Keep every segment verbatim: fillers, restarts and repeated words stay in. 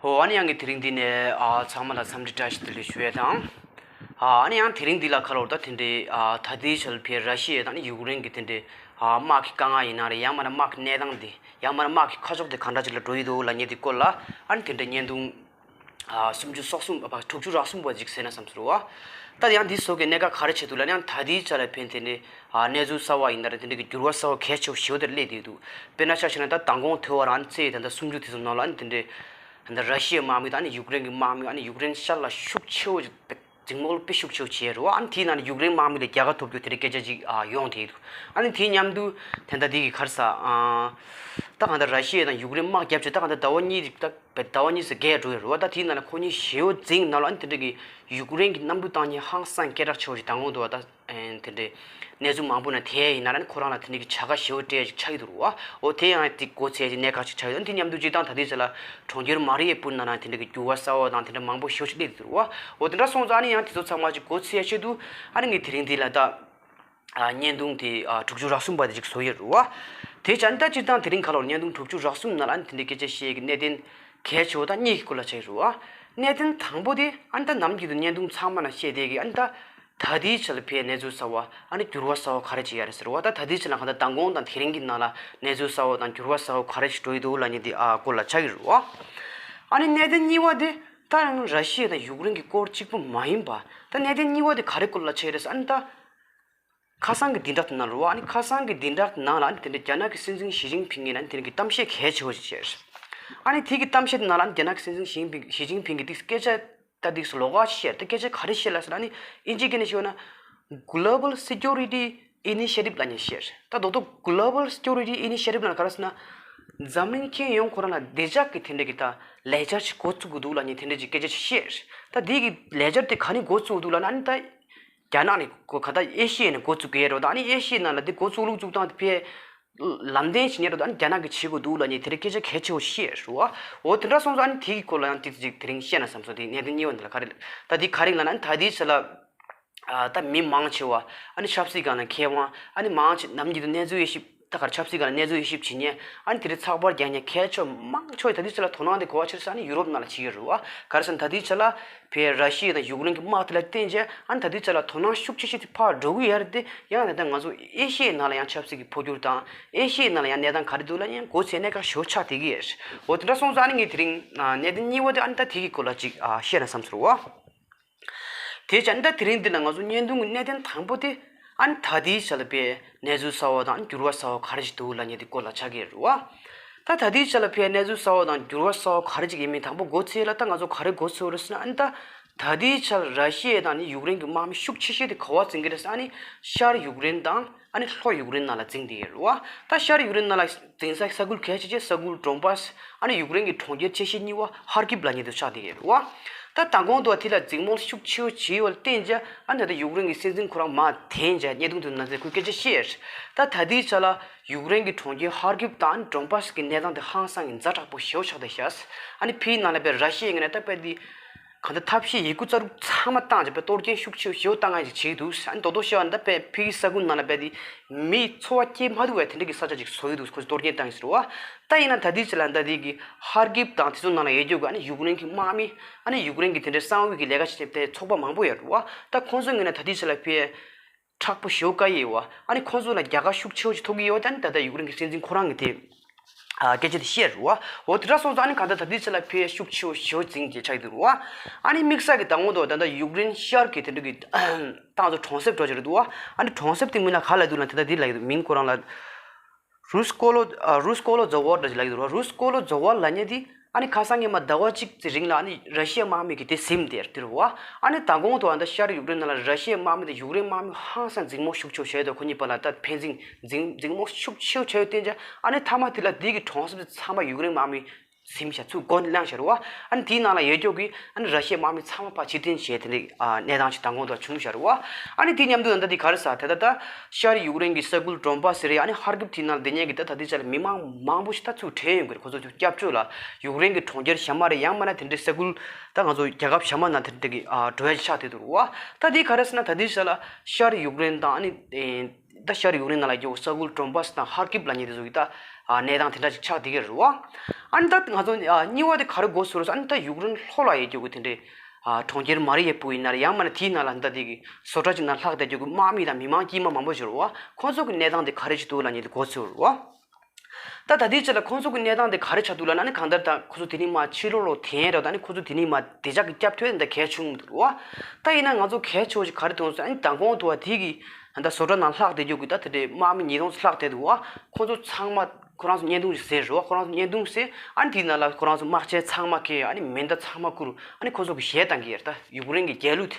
ཧོ། ཨ་ནི་ཡང་གི་དེ་རིང་འདི་ནས་ཨ་ཚང་མ་ལ་འཚམས་འདྲི་བཀྲ་ཤིས་བདེ་ལེགས་ཞུ་ཡས་དང་། ཨ་ཨ་ནི་ཡང་དེ་རིང་འདི་ལ་ཁ་ལོར་ད་དེ་འདྲའི་ཨ་ད་ལྟའི་ཆར་ཕེ་ར་ཤི་ཡ་དང་ནི་ཡུཀ་རེན་གྱི་དེ་འདྲའི་ཨ་དམག་གི་དཀའ་ངལ་ཡིན་ན་རེད། ཡང་མིན་ན་དམག་གི་གནས་སྟངས་དེ། ཡང་མིན་ན་དམག་གི་ཁ་ཕྱོགས་དེ་ག་འདྲ་ཅིག་ལ་འགྲོ་ཡི་འདུག་ལབ་མཁན་དེ་སྐོར་ལ་ཨ་ནི་དེ་འདྲའི་བརྙན་ཐུང་ཨ་སུམ་ཅུ་སོ་གསུམ་ཨ་དྲུག་ཅུ་རེ་གསུམ་པ་ཅིག་གསན་ན་བསམ་སོང་བ། ད་ཡང་འདི་སོགས་ཀྱི་གནད་འགག་ག་རེ་བྱེད་འདུག་ལབ་ན། ཡང་ད་ལྟའི་ཆ་ལ་ཕན་དེ་འདྲའི་ཨ་གནས་ཚུལ་གསར་བ་ཡིན་ན་རེད། དེ་འདྲའི་གི་འགྱུར་བ་གསར་བ་གལ་ཆེ་བོ་ཞེ་པོ་དེ་སླེབས་བསྡད་འདུག་དཔེར་ན་ཆ་བཞག་ན་ད་མདང་དགོང་ཐོས་པ་རང་ཚེ་ད་ལྟ་སུམ་ཅུ་དེ་ཚོ་ནང་ལ་ཨ་ནི་དེ་འདྲའི་ད་ལྟ་ར་ཤི་ཡའི་དམག་མི་དང་ཨ་ནི་ཡུཀ་རེན་གྱི་དམག་མི། ཨ་ནི་ཡུཀ་རེན་ཤར་ལ་ཤུགས་ཆེ་བོ་ཅིག་འཛིང་རྨུགས་དཔེ་ཤུགས་ཆེ་བོ་བྱས་རེད་བ། ཨ་ནི་དེའི་ནང་ནས་ཡུཀ་རེན་དམག་མི་ལ་རྒྱལ་ཁ་ཐོབ་རྒྱུ་དེ་འདྲའི་སྐད་ཆ་ཅིག་ཨ་ཡོང་བསྡད་འདུག་ཨ་ནི་དེའི་མཉམ་དུ་དེ་འདྲ་དེ་གི་ག་རེ་ཟ་ཨ་ད་གང་ལྟར་ར་ཤི་ཡ་དང་ཡུཀ་རེན་དམག་རྒྱབ་བྱས་ད་གང་ལྟར་ཟླ་བ་གཉིས་ཅིག་ད་བས་ཟླ་བ་གཉིས་ཙམ་བརྒལ་འགྲོ་ཡོད་རེད་བ། ད་དེའི་ནང་ལ་ཁོ་གཉིས་ཞེ་པོ་འཛིང་ནང་ལ་ཨ་ནི་དེ་འདྲ་གི་ཡུཀ་རེན་གྱི་གནམ་གྲུ་བཏང་མཁན་ཧང་སང་སྐད་གྲགས་ཆེ་བོ་ཞིག་མདང་དགོང་དུ་བ་ད་ཨེ་དེ་འདྲའི་གནས་ཚུལ་མང་པོ་ནང་ཐོན་ཡིན་ན་ར་ཨ་ནི་ཁོ་རང་ལ་དེ་འདྲ་གི་བྱ་དགའ་ཞེ་པོ་སྤྲད་ཅིག་ཆགས་ཀྱི་འདུག་རེད་བ། འོ་དེ་ཡང་དེ་གོ་ཚད་ཅིག་གནད་འགག་ཅིག་ཆགས་ཡོད། ཨ་ནི་དེ་མཉམ་དུ་སྤྱིར་བཏང་ད་ལྟའི་ཆ་ལ་གྲོང་ཁྱེར་མ་རི་ཡ་པུར་ནང་ལ་དེ་འདྲ་གི་འགྱུར་བ་གསར་བ་དང་དེ་འདྲ་མང་པོ་ཞེ་པོ་ཞིག་སླེབས་ཀྱི་འདུག་རེད་བ། འོ་དེ་འདྲ་སོང་ཙང་ཨ་ནི་ཡང་དེ་ཚོ་ཚང་མ་ཅིག་གོ་ཚད་ཆེད་དུ་ཨ་ནི་ངས་དེ་རིང་འདི་ལ་ད། ཨ་བརྙན་ཐུང་དེ་ཨ་དྲུག་ཅུ་རེ་གསུམ་པ་དེ་ཅིག་བཟོ་ཡི་རེད་བ། དེ་བྱས་ཨ་ནི་ད་སྤྱིར་བཏང་དེ་རིང་ཁ་ལོར་བརྙན་ཐུང་དྲུག་ཅུ་རེ་གསུམ་ནང་ལ་ཨ་ནི་དེ་འདྲའི་སྐད་ཆ་བཤད་ཀྱི་གནད་དོན་གལ་ཆེ་བོ་ད་གཉིས་ཀྱི་སྐོར་ལ་ཆགས་ཡི་རེད་བ། གནད་དོན་དང་པོ་དེ་ཨ་ནི་ད་ནམ་རྒྱུན་དུ་བརྙན་ཐུང་ཚང་མ་ནང་བཤད་བསྡད་ཀྱི་ཨ་ནི་ད་ད་ལྟའི་ཆ་ལ་ཕེ་གནས་ཚུལ་གསར་བ་ཨ་ནི་འགྱུར་བ་གསར་བ་ག་རེ་ཅིག་ཡོད་རེད་ཟེར་བ། ད་ད་ལྟའི་ཆ་ལ་གང་ལྟར་མདང་དགོང་དང་དེ་རིང་གི་ནང་ལ་གནས་ཚུལ་གསར་བ་དང་འགྱུར་བ་གསར་བ་ག་རེ་ཅིག་འགྲོ་ཡི་འདུག་ལབ་མཁན་དེ་ཨ་སྐོར་ལ་ཆགས་ཀྱི་རེད་བ། ཨ་ནི་གནད་དོན་གཉིས་པ་དེ་ད་ཡང་ར་ཤི་ཡ་དང་ཡུཀ་རེན་གྱི་སྐོར་གཅིག་པུ་མ་ཡིན་པ། ད་གནད་དོན་གཉིས་པ་དེ་ག་རེ་སྐོར་ལ་ཆགས་ཡོད་རེད་ཟེར་ཨ་ནི་ད། ཁ་སང་གི་བདུན་ཕྲག་དེ་ནང་རེད་བ། ཨ་ནི་ཁ་སང་གི་བདུན་ཕྲག་དེ་ནང་ལ་ཨ་ནི་དེ་འདྲ་རྒྱ་ནག་གི་སྲིད་འཛིན་ཞི་ཅིན་ཕིང་གིས་ཨ་ནི་དེ་འདྲ་གི་གཏམ་བཤད་གལ་ཆེ་བོ་ཞིག་བཤད། ཨ་ནི་དེ་གི་གཏམ་བཤད་དེ་ནང་ལ་ཨ་ནི་རྒྱ་ནག་གི་སྲིད་འཛིན་ཞི་ཅིན་ཕིང་ཞི་ཅིན་ཕིང་གིས་དེ་སྐད་ཆ་ད་དེ་ལོགས་ཀ་བཤད་དེ་སྐད་ཆ་ག་རེ་བཤད་ལབ་ཟེར་ན། ཨ་ནི་ཨིན་ཇིའི་སྐད་ནས་ཞུས་ན་Global Security Initiative ལབ་མཁན་བཤད། ད་རྡོག་རྡོག་Global Security Initiative ལབ་ན་ག་རེ་ཟེར་ན། འཛམ་གླིང་ཁྱོན་ཡོངས་ཁོ་རང་ལ་བདེ་འཇགས་ཀྱི་དེ་འདྲ་གི་ད་ལས་འཆར་ཞིག་འགོ་བཙུགས་དགོས་འདུག་ལབ་མཁན་དེ་འདྲ་གི་སྐད་ཆ་ཞིག་བཤད། ད་དེ་གི་ལས་འཆར་དེ་ག་ནས་འགོ་བཙུགས་འདུག་ལབ་ན། ཨ་ནི་ད། རྒྱ་ནག་ནས་གོ་ག་ད་ཨེ་ཤི་ཡ་ནས་འགོ་བཙུགས་ཀྱི་ཡོད་རེད་བ། ད་ཨ་ནི་ཨེ་ཤི་ཡའི་ནང་ལ་འདི་འགོ་བཙུགས་ལུགས་བཙུགས་སྟངས་དེ་ཕལ་ལམ་སྟོན་བྱེད་མཁན་རེད་བ། ཨ་ནི་རྒྱ་ནག་གིས་བྱེད་དགོས་འདུག་ལབ་མཁན་དེ་འདྲའི་སྐད་ཆ་གལ་ཆེ་བོ་བཤད་རེད་བ། འོ་དེ་འདྲ་སོང་ཙང་ཨ་ནི་དེ་གི་སྐོར་ལ་ཡང་ཏོག་ཙམ་ཅིག་དེ་རིང་བཤད་ན་བསམ་སོང་། དེ་གནད་དོན་གཉིས་པ་འདི་ལ་ག་རེ་ད་འདི་ག་རེ་ལབ་ན། ཨ་ནི་ད་ལྟའི་ཆ་ལ་ཨ་ད་མི་མང་ཆེ་བ་ཨ་ནི་ཆབ་སྲིད་སྒང་ལ་མཁས་དབང་ཨ་ནི་མང་ཆེ་ནམ་རྒྱུན་དུ་གནས་ཚུལ་དབྱེ་ཞིབ། ད་གར་ཆབ་སྲིད་སྒང་ལ་གནས་ཚུལ་དབྱེ་ཞིབ་བྱེད་མཁན་ཨ་ནི་དེ་རིང་ཚགས་པར་རྒྱག་མཁན་གལ་ཆེ་བ་མང་ཆེ་བ་ད་ལྟའི་ཆ་ལ་དོ་སྣང་དེ་གོ་བ་ཆེར་ས་ཨ་ནི་ཡུ་རོབ་ནང་ལ་བྱེད་ཀྱི་ཡོད་རེད་བ། ག་རེ་ཟེར་ན་ད་ལྟའི་ཆ་ལ་ཕེ་ར་ཤི་ཡ་དང་ཡུཀ་རེན་གྱི་དམག་དེ་ལ་བརྟེན་བྱས་ཨ་ནི་ད་ལྟའི་ཆ་ལ་དོ་སྣང་ཤུགས་ཆེ་ཤོས་དེ་ཕར་འགྲོ་གི་ཡོད་རེད་དེ། ཡང་ད་ལྟ་ང་ཚོ་ཨེ་ཤི་ཡའི་ནང་ལ་ཡང་ཆབ་སྲིད་ཀྱི་འཕོ་འགྱུར་དང་ཨེ་ཤི་ཡའི་ནང་ལ་ཡང་གནས་སྟངས་ག་རེ་འདུག་ལ་ཡང་གོ་ཚད་གནད་འགག་ཞེ་པོ་ཆགས་བསྡད་ཀྱི་ཡོད་རེད། འོ་དེ་འདྲ་སོང་ཙང་ཨ་ནི་ངས་དེ་རིང་གནད་དོན་གཉིས་པ་དེ་ཨ་ནི་ད་དེ་གི་སྐོར་ལ་ཅིག་བཤད་ན་བསམ་སོང་རེད་བ། དེ་བྱས་ཨ་ནི་ད་དེ་རིང་འདི་ལ་ང་ཚོ་བརྙན་ཐུང་གི་གནད་དོན་དང་པོ་དེ་ཨ་ནི་ད་ལྟའི་ཆ་ལ་ཕེ་གནས་ཚུལ་གསར་བ་དང་འགྱུར་བ་གསར་བ་ག་རེ་ཞིག་འདུག་ལབ་མཁན་དེ་སྐོར་ལ་ཆགས་ཀྱི་རེད་བ། ད་ད་ལྟའི་ཆ་ལ་ཕེ་གནས་ཚུལ་གསར་བ་དང་འགྱུར་བ་གསར་བ་ག་རེ་ཞིག་ཡིན་མིན་དང་པོ་གོ་ཚད་ལ་ད་ང་ཚོ་ག་རེ་གོ་ཚོད་རེད་ཟེར་ན། ཨ་ནི་ད་ད་ལྟའི་ཆ་ལ་ར་ཤི་ཡ་དང་ནི་ཡུཀ་རེན་གྱི་དམག་མི་ཤུགས་ཆེ་ཤོས་དེ་ག་བ་འཛིང་གི་རེད་ཟེར་ན། ཨ་ནི་ཤར་ཡུཀ་རེན་དང་ཨ་ནི་ལྷོ་ཡུཀ་རེན་ནང་ལ་འཛིང་བསྡད་ཡོད་རེད་བ། ད་ཤར་ཡུཀ་རེན་ནང་ལ་འཛིང་ས་ས་ཁུལ་གལ་ཆེ་ཆེ་ས་ཁུལ་ཌོན་བྷ་སི་ཨ་ནི་ཡུཀ་རེན་གྱི་གྲོང་ཁྱེར་ཆེ་ཤོས་གཉིས་པ་ཧར་ཀིབ་ལབ་མཁན་དེ་ཆགས་བསྡད་ཡོད་རེད་བ། ད་མདང་དགོང་དུ་བ་དེ་ལ་འཛིང་རྨུགས་ཤུགས་ཆེ་བོ་བྱས་པ་ལ་བརྟེན་བྱས་ཨ་ནི་ད་ལྟ་ཡུཀ་རེན་གྱི་སྲིད་འཛིན་ཁོ་རང་མར་ཐོན་བྱས་བརྙན་ཐུང་དེ་ནང་ཚེ་ཁོས་སྐད་ཆ་བཤད། ད་ད་ལྟའི་ཆ་ལ་ཡུཀ་རེན་གྱི་གྲོང་ཁྱེར་ཧར་ཀིབ་དང་ཌོན་བྷ་སི་གི་གནས་སྟངས་དེ་ཧང་སང་གི་ཛ་དྲག་པོ་ཞེ་པོ་ཆགས་བསྡད་ཤག་ཨ་ནི་ཕིའི་ནང་ལ་པའི་ར་ཤི་ཡའི་ངོས་ནས་ད་པའི་དེ་གང་ལྟར་ཐབས་ཤེས་ཡི་གུ་རྩལ་སྤྲུགས་ཚང་མ་བཏང་བྱས་པའི་གཏོར་སྐྱོན་ཤུགས་ཆེ་ཞེ་པོ་བཏང་མཁན་ཅིག་བྱེད་ཀྱི་འདུག་ཨ་ནི་རྡོག་རྡོག་བཤད་པ་ན་ད་པའི་ཕིའི་ས་ཁུལ་ནང་ལ་པའི་དེ་མི་འཚོ་བ་སྐྱེལ་མ་ཐུབ་པའི་དེ་འདྲ་གི་ས་ཆ་ཅིག་བཟོ་ཡི་འདུག་ཁོ་ཚོས་གཏོར་སྐྱོན་བཏང་ཡིན་ཟེར་བ། ད་ཡིན་ན་ད་ལྟའི་ཆ་ལ་ད་ལྟའི་གི་ཧར་ཀིབ་དང་དེ་ཚོ་ནང་ལ་ཡོད་རྒྱུ་གི་ཨ་ནི་ཡུཀ་རེན་གྱི་དམག་མི་ཨ་ནི་ཡུཀ་རེན་གྱི་དེ་འདྲའི་གསང་བའི་གི་ལས་ཀ་བྱེད་པའི་ཚོགས་པ་མང་པོ་ཡོད་རེད་བ། ད་ཁོང་ཚོའི་ངོས་ནས་ད་ལྟའི་ཆ་ལ་ཕའི་མཁྲེགས་པོ་ཞེ་པོ་དཀའ་ཡི་ཡོད་བ། ཨ་ནི་ཁོང་ཚོ་ལ་རྒྱལ་ཁ་ཤུགས་ཆེ་བོ་ཞིག་ཐོབ་ཀྱི་ཡོད་བ། ད་ནི་ད་ལྟ་ཡུཀ་རེན་གྱི་སྲིད་འཛིན་ཁོ་རང་གིས་དེ་ཨ་སྐད་ཆ་དེ་བཤད་རེད་བ། འོ་དེ་འདྲ་སོང་ཙང་ཨ་ནི་གང་ལྟར་ད་ལྟའི་ཆ་ལ་ཕའི་ཤུགས་ཆེ་བོ་ཞེ་པོ་འཛིང་རྒྱུ་ཆགས་ཀྱི་འདུག་རེད་བ། ཨ་ནི་དམིགས་བསལ་གྱི་མདང་དགོང་དུ་ད་ལྟ་ཡུཀ་རེན་ཤར་གྱི་དེ་འདྲ་གི་ཏང་ཚོ་གྲོང་གསེབ་འགྲོ་བྱས་རེད་འདུག་བ། ཨ་ནི་གྲོང་གསེབ་དེ་མིང་ལ་ག་ལབ་འདུག་ན་ད་ལྟ་འདི་ལབ་ཀྱི་འདུག་མིང་ཁོ་རང་ལ་རུས་ཀོ་ལོ་ཨ་རུས་ཀོ་ལོ་ཛོ་ཝར་འདྲ་ཞིག་ལབ་ཀྱི་འདུག་ར། རུས་ཀོ་ལོ་ཛོ་ཝར་ལབ་མཁན་དེ་ཨ་ནི་ཁ་སང་སྔོན་མ་ཟླ་བ་གཅིག་ཙམ་རིང་ལ་ཨ་ནི་ར་ཤི་ཡའི་དམག་མི་གིས་དེ་ཟིན་བསྡད་དེ་རེད་བ། ཨ་ནི་མདང་དགོང་དུ་ཨ་ད་ཤར་ཡུཀ་རེན་ནང་ལ་ར་ཤི་ཡའི་དམག་མི་དང་ཡུཀ་རེན་དམག་མི་ཧང་སང་འཛིང་རྨུགས་ཤུགས་ཆེ་བོ་བྱས་ཡོད་དོ། ཁོ་གཉིས་བར་ལ་ད་ཕན་ཚུན་འཛིང་འཛིང་རྨུགས་ཤུགས་ཆེ་བོ་བྱས་ཡོད་བསྟན་ཅིང་། ཨ་ནི་མཐའ་མ་དེ་ལ་དེ་གི་གྲོང་གསེབ་དེ་ཚང་མ་ཡུཀ་རེན་དམག་མི་ཟིན་བཞག་ཚུར་མགོ་ནས་བླངས་བཞག་རེད་བ། ཨ་ནི་དེའི་ནང་ལ་ཡོད་རྒྱུ་གི་ཨ་ནི་ར་ཤི་ཡའི་དམག་མི་ཚང་མ་ཕར་ཕྱིར་འཐེན་བྱས་དེ་འདྲའི་ཨ་གནས་སྟངས་ཤིག་མདང་དགོང་དུ་བྱུང་བཞག་རེད་བ། ཨ་ནི་དེ་མཉམ་དུ་ད་ལྟ་དེ་ག་རེ་ཟེར། ད་ལྟ་ད་ཤར་ཡུཀ་རེན་གྱི་ས་ཁུལ་ཌོན་བྷ་སི་རེད། ཨ་ནི་ཧར་ཀིབ་དེའི་ནང་ལ་སྡོད་མཁན་གྱི་ད་ད་ལྟའི་ཆ་ལ་མི་མང་མང་པོ་ཞིག་ད་ཚུར་བྲོས་ཡོང་གི་རེད། ཁོ་ཚོ་ཚུར་སྐྱབས་བཅོལ་ལ་ཡུཀ་རེན་གྱི་གྲོང་ཁྱེར་གཞན་མ་རེད། ཡང་མིན་ན་དེ་འདྲའི་ས་ཁུལ་ད་ང་ཚོ་རྒྱལ་ཁབ་གཞན་མ་ནང་དེ་འདྲ་གི་ཨ་འགྲོ་ཡ་ཆགས་བསྡད་འདུག་རེད་བ། ད་དེ་ག་རེ་ཟེར་ན་ད་ལྟའི་ཆ་ལ་ཤར་ཡུཀ་རེན་དང་ཨ་ནི་ཨེ་ད་ཤར་ཡུཀ་རེན་ནང་ལ་ཡོད་ས་ཁུལ་ཌོན་བྷ་སི་དང་ཧར་ཀིབ་ལབ་མཁན་དེ་ཚོ་གི་ད་ ཨ་གནས་སྟངས་དེ་འདྲ་ཅིག་ཆགས་བསྡད་ཀྱི་རེད་བ། ཨ་ནི་ད་ང་ཚོ་ཨ་གཉིས་པ་དེ་ག་རེ་གོ་སོང་རེད་ཟེར་ན། ཨ་ནི་ད་ཡུཀ་རེན་ལྷོ་ལ་ཡོད་རྒྱུ་གི་དེ་འདྲའི་ཨ་གྲོང་ཁྱེར་མ་རི་ཡེ་པུ་ཡིན་ན་རེད། ཡང་མིན་ན་དེའི་ནང་ལ་ད་དེ་གི་བཟོ་གྲྭ་ཅིག་ནང་ལྷག་བསྡད་རྒྱུ་གི་དམག་མི་དང་མི་མང་དཀྱུས་མ་མང་པོ་ཞིག་རེད་བ། ཁོང་ཚོ་གི་གནས་སྟངས་དེ་ག་རེ་ཅིག་འདུག་ལབ་མཁན་དེ་གོ་སོང་རེད་བ། ད་ད་ལྟའི་ཆ་ལ་ཁོང་ཚོ་གི་གནས་སྟངས་དེ་ག་རེ་ཆགས་འདུག་ལབ་ན། ཨ་ནི་གང་ལྟར་ད་ཁོ་ཚོ་དེ་རིང་མར་ཕྱི་ལོགས་ལ་ཐོན་རེད་བ། ད་ཨ་ནི་ཁོ་ཚོ་དེ་རིང་མར་བདེ་འཇགས་ཀྱི་སྐྱབས་ཐོབ་ད་གལ་ཆུང་མི་འདུག་རེད་བ། ད་ཡིན་ན་ང་ཚོ་གལ་ཆེ་བ་ཞིག་ག་རེ་མཐོང་སོང་། ཨ་ནི་མདང་དགོང་དུ་བ་དེ་གི་ད་བཟོ་གྲྭ་ནང་ལྷག་བསྡད་རྒྱུ་གི་ད་དེ་འདྲའི་དམག་མི་ཉིས་སྟོང་ལྷག་བསྡད་འདུག་བ། ཁོ་ཚོ་ཚང་མ་ཁོ་རང་ཚོ་བརྙན་ཐུང་ཞིག་བཟོས་རེད་བ། ཁོ་རང་ཚོ་བརྙན་ཐུང་བཟོས། ཨ་ནི་དེའི་ནང་ལ་ཁོ་རང་ཚོ་དམག་ཆས་ཚང་མ་འཁྱེར། ཨ་ནི་མེ་མདའ་ཚང་མ་བསྐུར། ཨ་ནི་ཁོ་ཚོ་གི་གཞས་བཏང་གི་ཡོད་རེད། ད་ཡུཀ་རེན་གི་རྒྱལ་གླུ་དེ།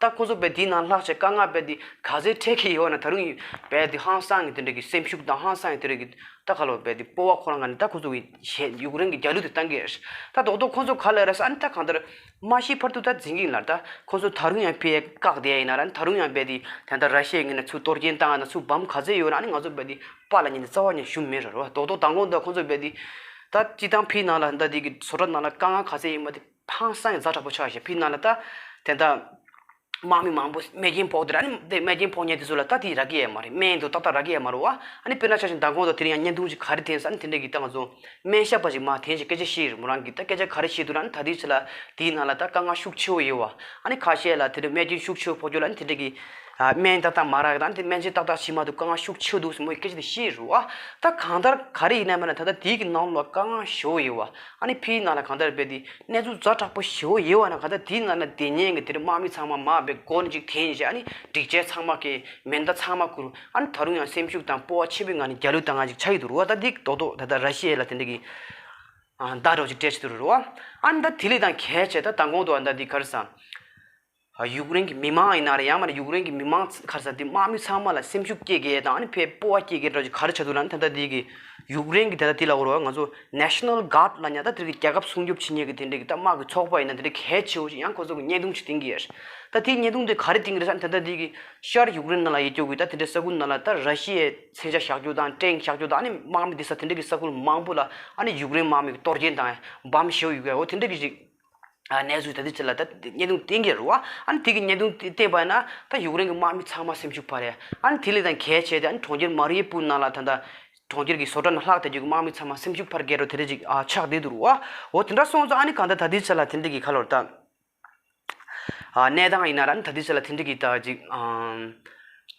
ད་ཁོ་ཚོ་བས་དེའི་ནང་ལྷག་བྱས་དཀའ་ངལ་བས་དེ་ག་ཚོད་འཕྲད་ཀྱི་ཡོད་ན། ད་རུང་བས་དེ་ཧང་སང་གི་དེ་འདྲ་གི་སེམས་ཤུགས་དང་ཧང་སང་གི་དེ་འདྲ་གི་ད་ག་ལོ་བས་དེ་སྤོབས་པ་ཁོ་རང་ག་ནས་ད་ཁོ་ཚོ་གི་གཞས་ཡུཀ་རེན་གི་རྒྱལ་གླུ་དེ་བཏང་གི་རེད། ད་རྡོག་རྡོག་ཁོ་ཚོ་ག་ལ་རེད་ཟེར། ཨ་ནི་ད་གང་ལྟར་མ་ཤི་བར་དུ་ད་འཛིང་གི་ཡིན་ལབ། ད་ཁོ་ཚོ་ད་རུང་ཡང་ཕར་བཀག་བསྡད་ཡིན་ན་ར། ད་རུང་ཡང་བས་དེ་ད་ད་ར་ཤི་ཡའི་ངོས་ནས་ཚུར་གཏོར་སྐྱོན་བཏང་ན་ཚུར་བམ་ག་ཚོད་ཡོད་ན། ཨ་ནི་ང་ཚོ་བས་དེ་པཱ་ལབ་མཁན་དེ་རྩ་བ་ནས་ཞུ་མེད་ར་རོ། རྡོག་རྡོག་མདང་དགོང་དུ་ཁོ་ཚོ་བས་དེ་ད་སྤྱི་བཏང་ཕའི་ནང་ལ་ད་དེ་གི་བཟོ་གྲྭ་ནང་ལ་དཀའ་ངལ་ག་ཚོད་ཡིན་པ་དེ་ཧང་སང་ཡང་ཛ་དྲག་པོ་ཆགས་ཤག། ཕའི་ནང་ལ་ད་དེ་འདྲ་དམག་མི་མང་པོ་རྨས་སྐྱོན་ཕོག་དེ་ར། ཨ་ནི་དེ་རྨས་སྐྱོན་ཕོག་མཁན་དེ་ཚོ་ལ་ད་དེ་རག་གི་ཡོད་མ་རེད། སྨན་དེ་ཏག་ཏག་རག་གི་ཡོད་མ་རེད་བ། ཨ་ནི་དཔེར་ན་ཆ་བཞག་ན་མདང་དགོང་དུ་དེ་རིང་ཡང་བརྙན་ཐུང་ཞིག་ག་རེ་ཐོན་ཟེར། ཨ་ནི་དེ་འདྲ་གི་ད་ང་ཚོ་སྨན་ཞབས་པ་ཞིག་མར་ཐོན་བྱས་སྐད་ཆ་བཤད་རེད། མོ་རང་གིས་ད་སྐད་ཆ་ག་རེ་བཤད་འདུག་ལབ་ན། ད་དེའི་ཆ་ལ་དེའི་ནང་ལ་ད་དཀའ་ངལ་ཤུགས་ཆེ་བོ་ཡོད་བ། ཨ་ནི་ཁ་ཤས་ལ་དེ་འདྲ་རྨས་སྐྱོན་ཤུགས་ཆེ་བོ་ཕོག་རྒྱུ་ལ། ཨ་ནི་དེ་འདྲ་གི་ཨ་སྨན་ཏག་ཏག་མ་རག་ད། ཨ་ནི་དེ་སྨན་བཅོས་ཏག་ཏག་བྱེད་མ་ཐུབ། དཀའ་ངལ་ཤུགས་ཆེ་བོ་འདུག་ཟེར་མོ་ཡིས་སྐད་ཆ་དེ་བཤད་རེད་བ། ད་གང་ལྟར་ག་རེ་ཡིན་ན་མིན་ན་ད་ལྟ་དེའི་གི་ནང་ལོགས་ལ་དཀའ་ངལ་ཞེ་པོ་ཡོད་བ། ཨ་ནི་ཕའི་ནང་ལ་གང་ལྟར་བས་དེ་གནས་ཚུལ་ཛ་དྲག་པོ་ཞེ་པོ་ཡོད་བ་ན། གང་ལྟར་དེའི་ནང་ལ་སྡོད་མཁན་གྱི་དེ་འདྲ་དམག་མི་ཚང་མ་མར་བས་སྒོ་ནས་ཅིག་འཐེན་བྱས། ཨ་ནི་སྒྲིག་ཆས་ཚང་མ་འཁྱེར། མེ་མདའ་ཚང་མ་བསྐུར། ཨ་ནི་ད་རུང་ཡང་སེམས་ཤུགས་དང་སྤོབས་པ་ཆེན་པོའི་ངང་ནས་རྒྱལ་གླུ་བཏང་ང་ཅིག་ཆགས་ཀྱི་འདུག་རེད་བ། ད་འདི་རྡོག་རྡོག་ད་ལྟ་ར་ཤི་ཡ་ལ་དེ་འདྲ་གི་ཨ་བརྡ་འདྲ་བོ་ཅིག་སྤྲད་ཀྱི་འདུག་རེད་བ། ཨ་ནི་ད་དེ་ལས་ད་གལ་ཆེ་ད་མདང་དགོང་དུ་ཨ་ད་འདི་ག་རེ་ཟ། ཨ་ཡུཀ་རེན་གྱི་མི་མང་ཡིན་ན་རེད། ཡང་མིན་ན་ཡུཀ་རེན་གྱི་མི་མང་ག་རེ་ཟ། དེ་དམག་མི་ཚང་མ་ལ་སེམས་ཤུགས་སྐྱེད་མཁན་དང་། ཨ་ནི་ཕར་སྤོབས་པ་སྐྱེད་མཁན་འདྲ་བོ་ཅིག་ག་རེ་ཆགས་འདུག་ལབ་ན། ད་ལྟ་འདི་གི་ཡུཀ་རེན་གྱི་ད་ལྟ་དེ་ལ་འོ་རེད་བ། ང་ཚོ་National Guard་ལབ་མཁན་ད་དེ་གི་རྒྱལ་ཁབ་སྲུང་སྐྱོབ་བྱེད་མཁན་གྱི་དེ་འདྲ་གི་ད་དམག་གི་ཚོགས་པ་ཡིན་ན་དེ་འདྲ་གལ་ཆེ་བོ་ཞིག་ཡང་ཁོ་ཚོ་གི་བརྙན་ཐུང་ཅིག་བཏང་གི་ཡོད། ད་དེའི་བརྙན་ཐུང་དེ་ག་རེ་བཏང་གི་རེད་ཟེར་ན། ད་ལྟ་འདི་གི་ཤར་ཡུཀ་རེན་ནང་ལ་ཡོད་རྒྱུ་གི་ད་དེ་འདྲའི་ས་ཁུལ་ནང་ལ་ད་ར་ཤི་ཡའི་མཚོན་ཆ་བཞག་རྒྱུ་དང་ཊེང་བཞག་རྒྱུ་དང་། ཨ་ནི་དམག་མི་བསྡད་ས་དེ་འདྲ་གི་ས་ཁུལ་མང་པོ་ལ་ཨ་ནི་ཡུཀ་རེན་དམག་མི་གི་གཏོར་སྐྱོན་བཏང་ཡ་བམ་བཞག་ཡོད་ཀྱི་འོ་དེ་འདྲ་གི་ཅིག་ཨ་གནས་ཚུལ་ད་ལྟའི་ཆ་ལ་ད་བརྙན་ཐུང་བསྟན་གྱི་རེད་བ། ཨ་ནི་དེ་གི་བརྙན་ཐུང་དེ་བསྟན་པ་ཡིན་ན་ད་ཡུཀ་རེན་གྱི་དམག་མི་ཚང་མ་སེམས་ཤུགས་འཕར་ཡ། ཨ་ནི་དེ་ལས་ད་གལ་ཆེ་དེ་ཨ་ནི་གྲོང་ཁྱེར་མ་རི་ཡུ་པུལ་ནང་ལ་ད་ལྟ་གྲོང་ཁྱེར་གྱི་བཟོ་གྲྭ་ནང་ལྷག་བསྡད་རྒྱུ་གི་དམག་མི་ཚང་མ་སེམས་ཤུགས་འཕར་གྱི་རེད་དེ་འདྲ་ཅིག་ཨ་ཆགས་བསྡད་འདུག་རེད་བ། འོ་དེ་འདྲ་སོང་ཙང་ཨ་ནི་གང་ལྟར་ད་ལྟའི་ཆ་ལ་དེ་འདྲ་གི་ག་ལབ་དགོས་རེད་ད། ཨ་གནས་སྟངས་ཡིན་ན་ར་ཨ་ནི་ད་ལྟའི་ཆ་ལ་དེ་འདྲ་གི་ད་ཅིག་ཨ་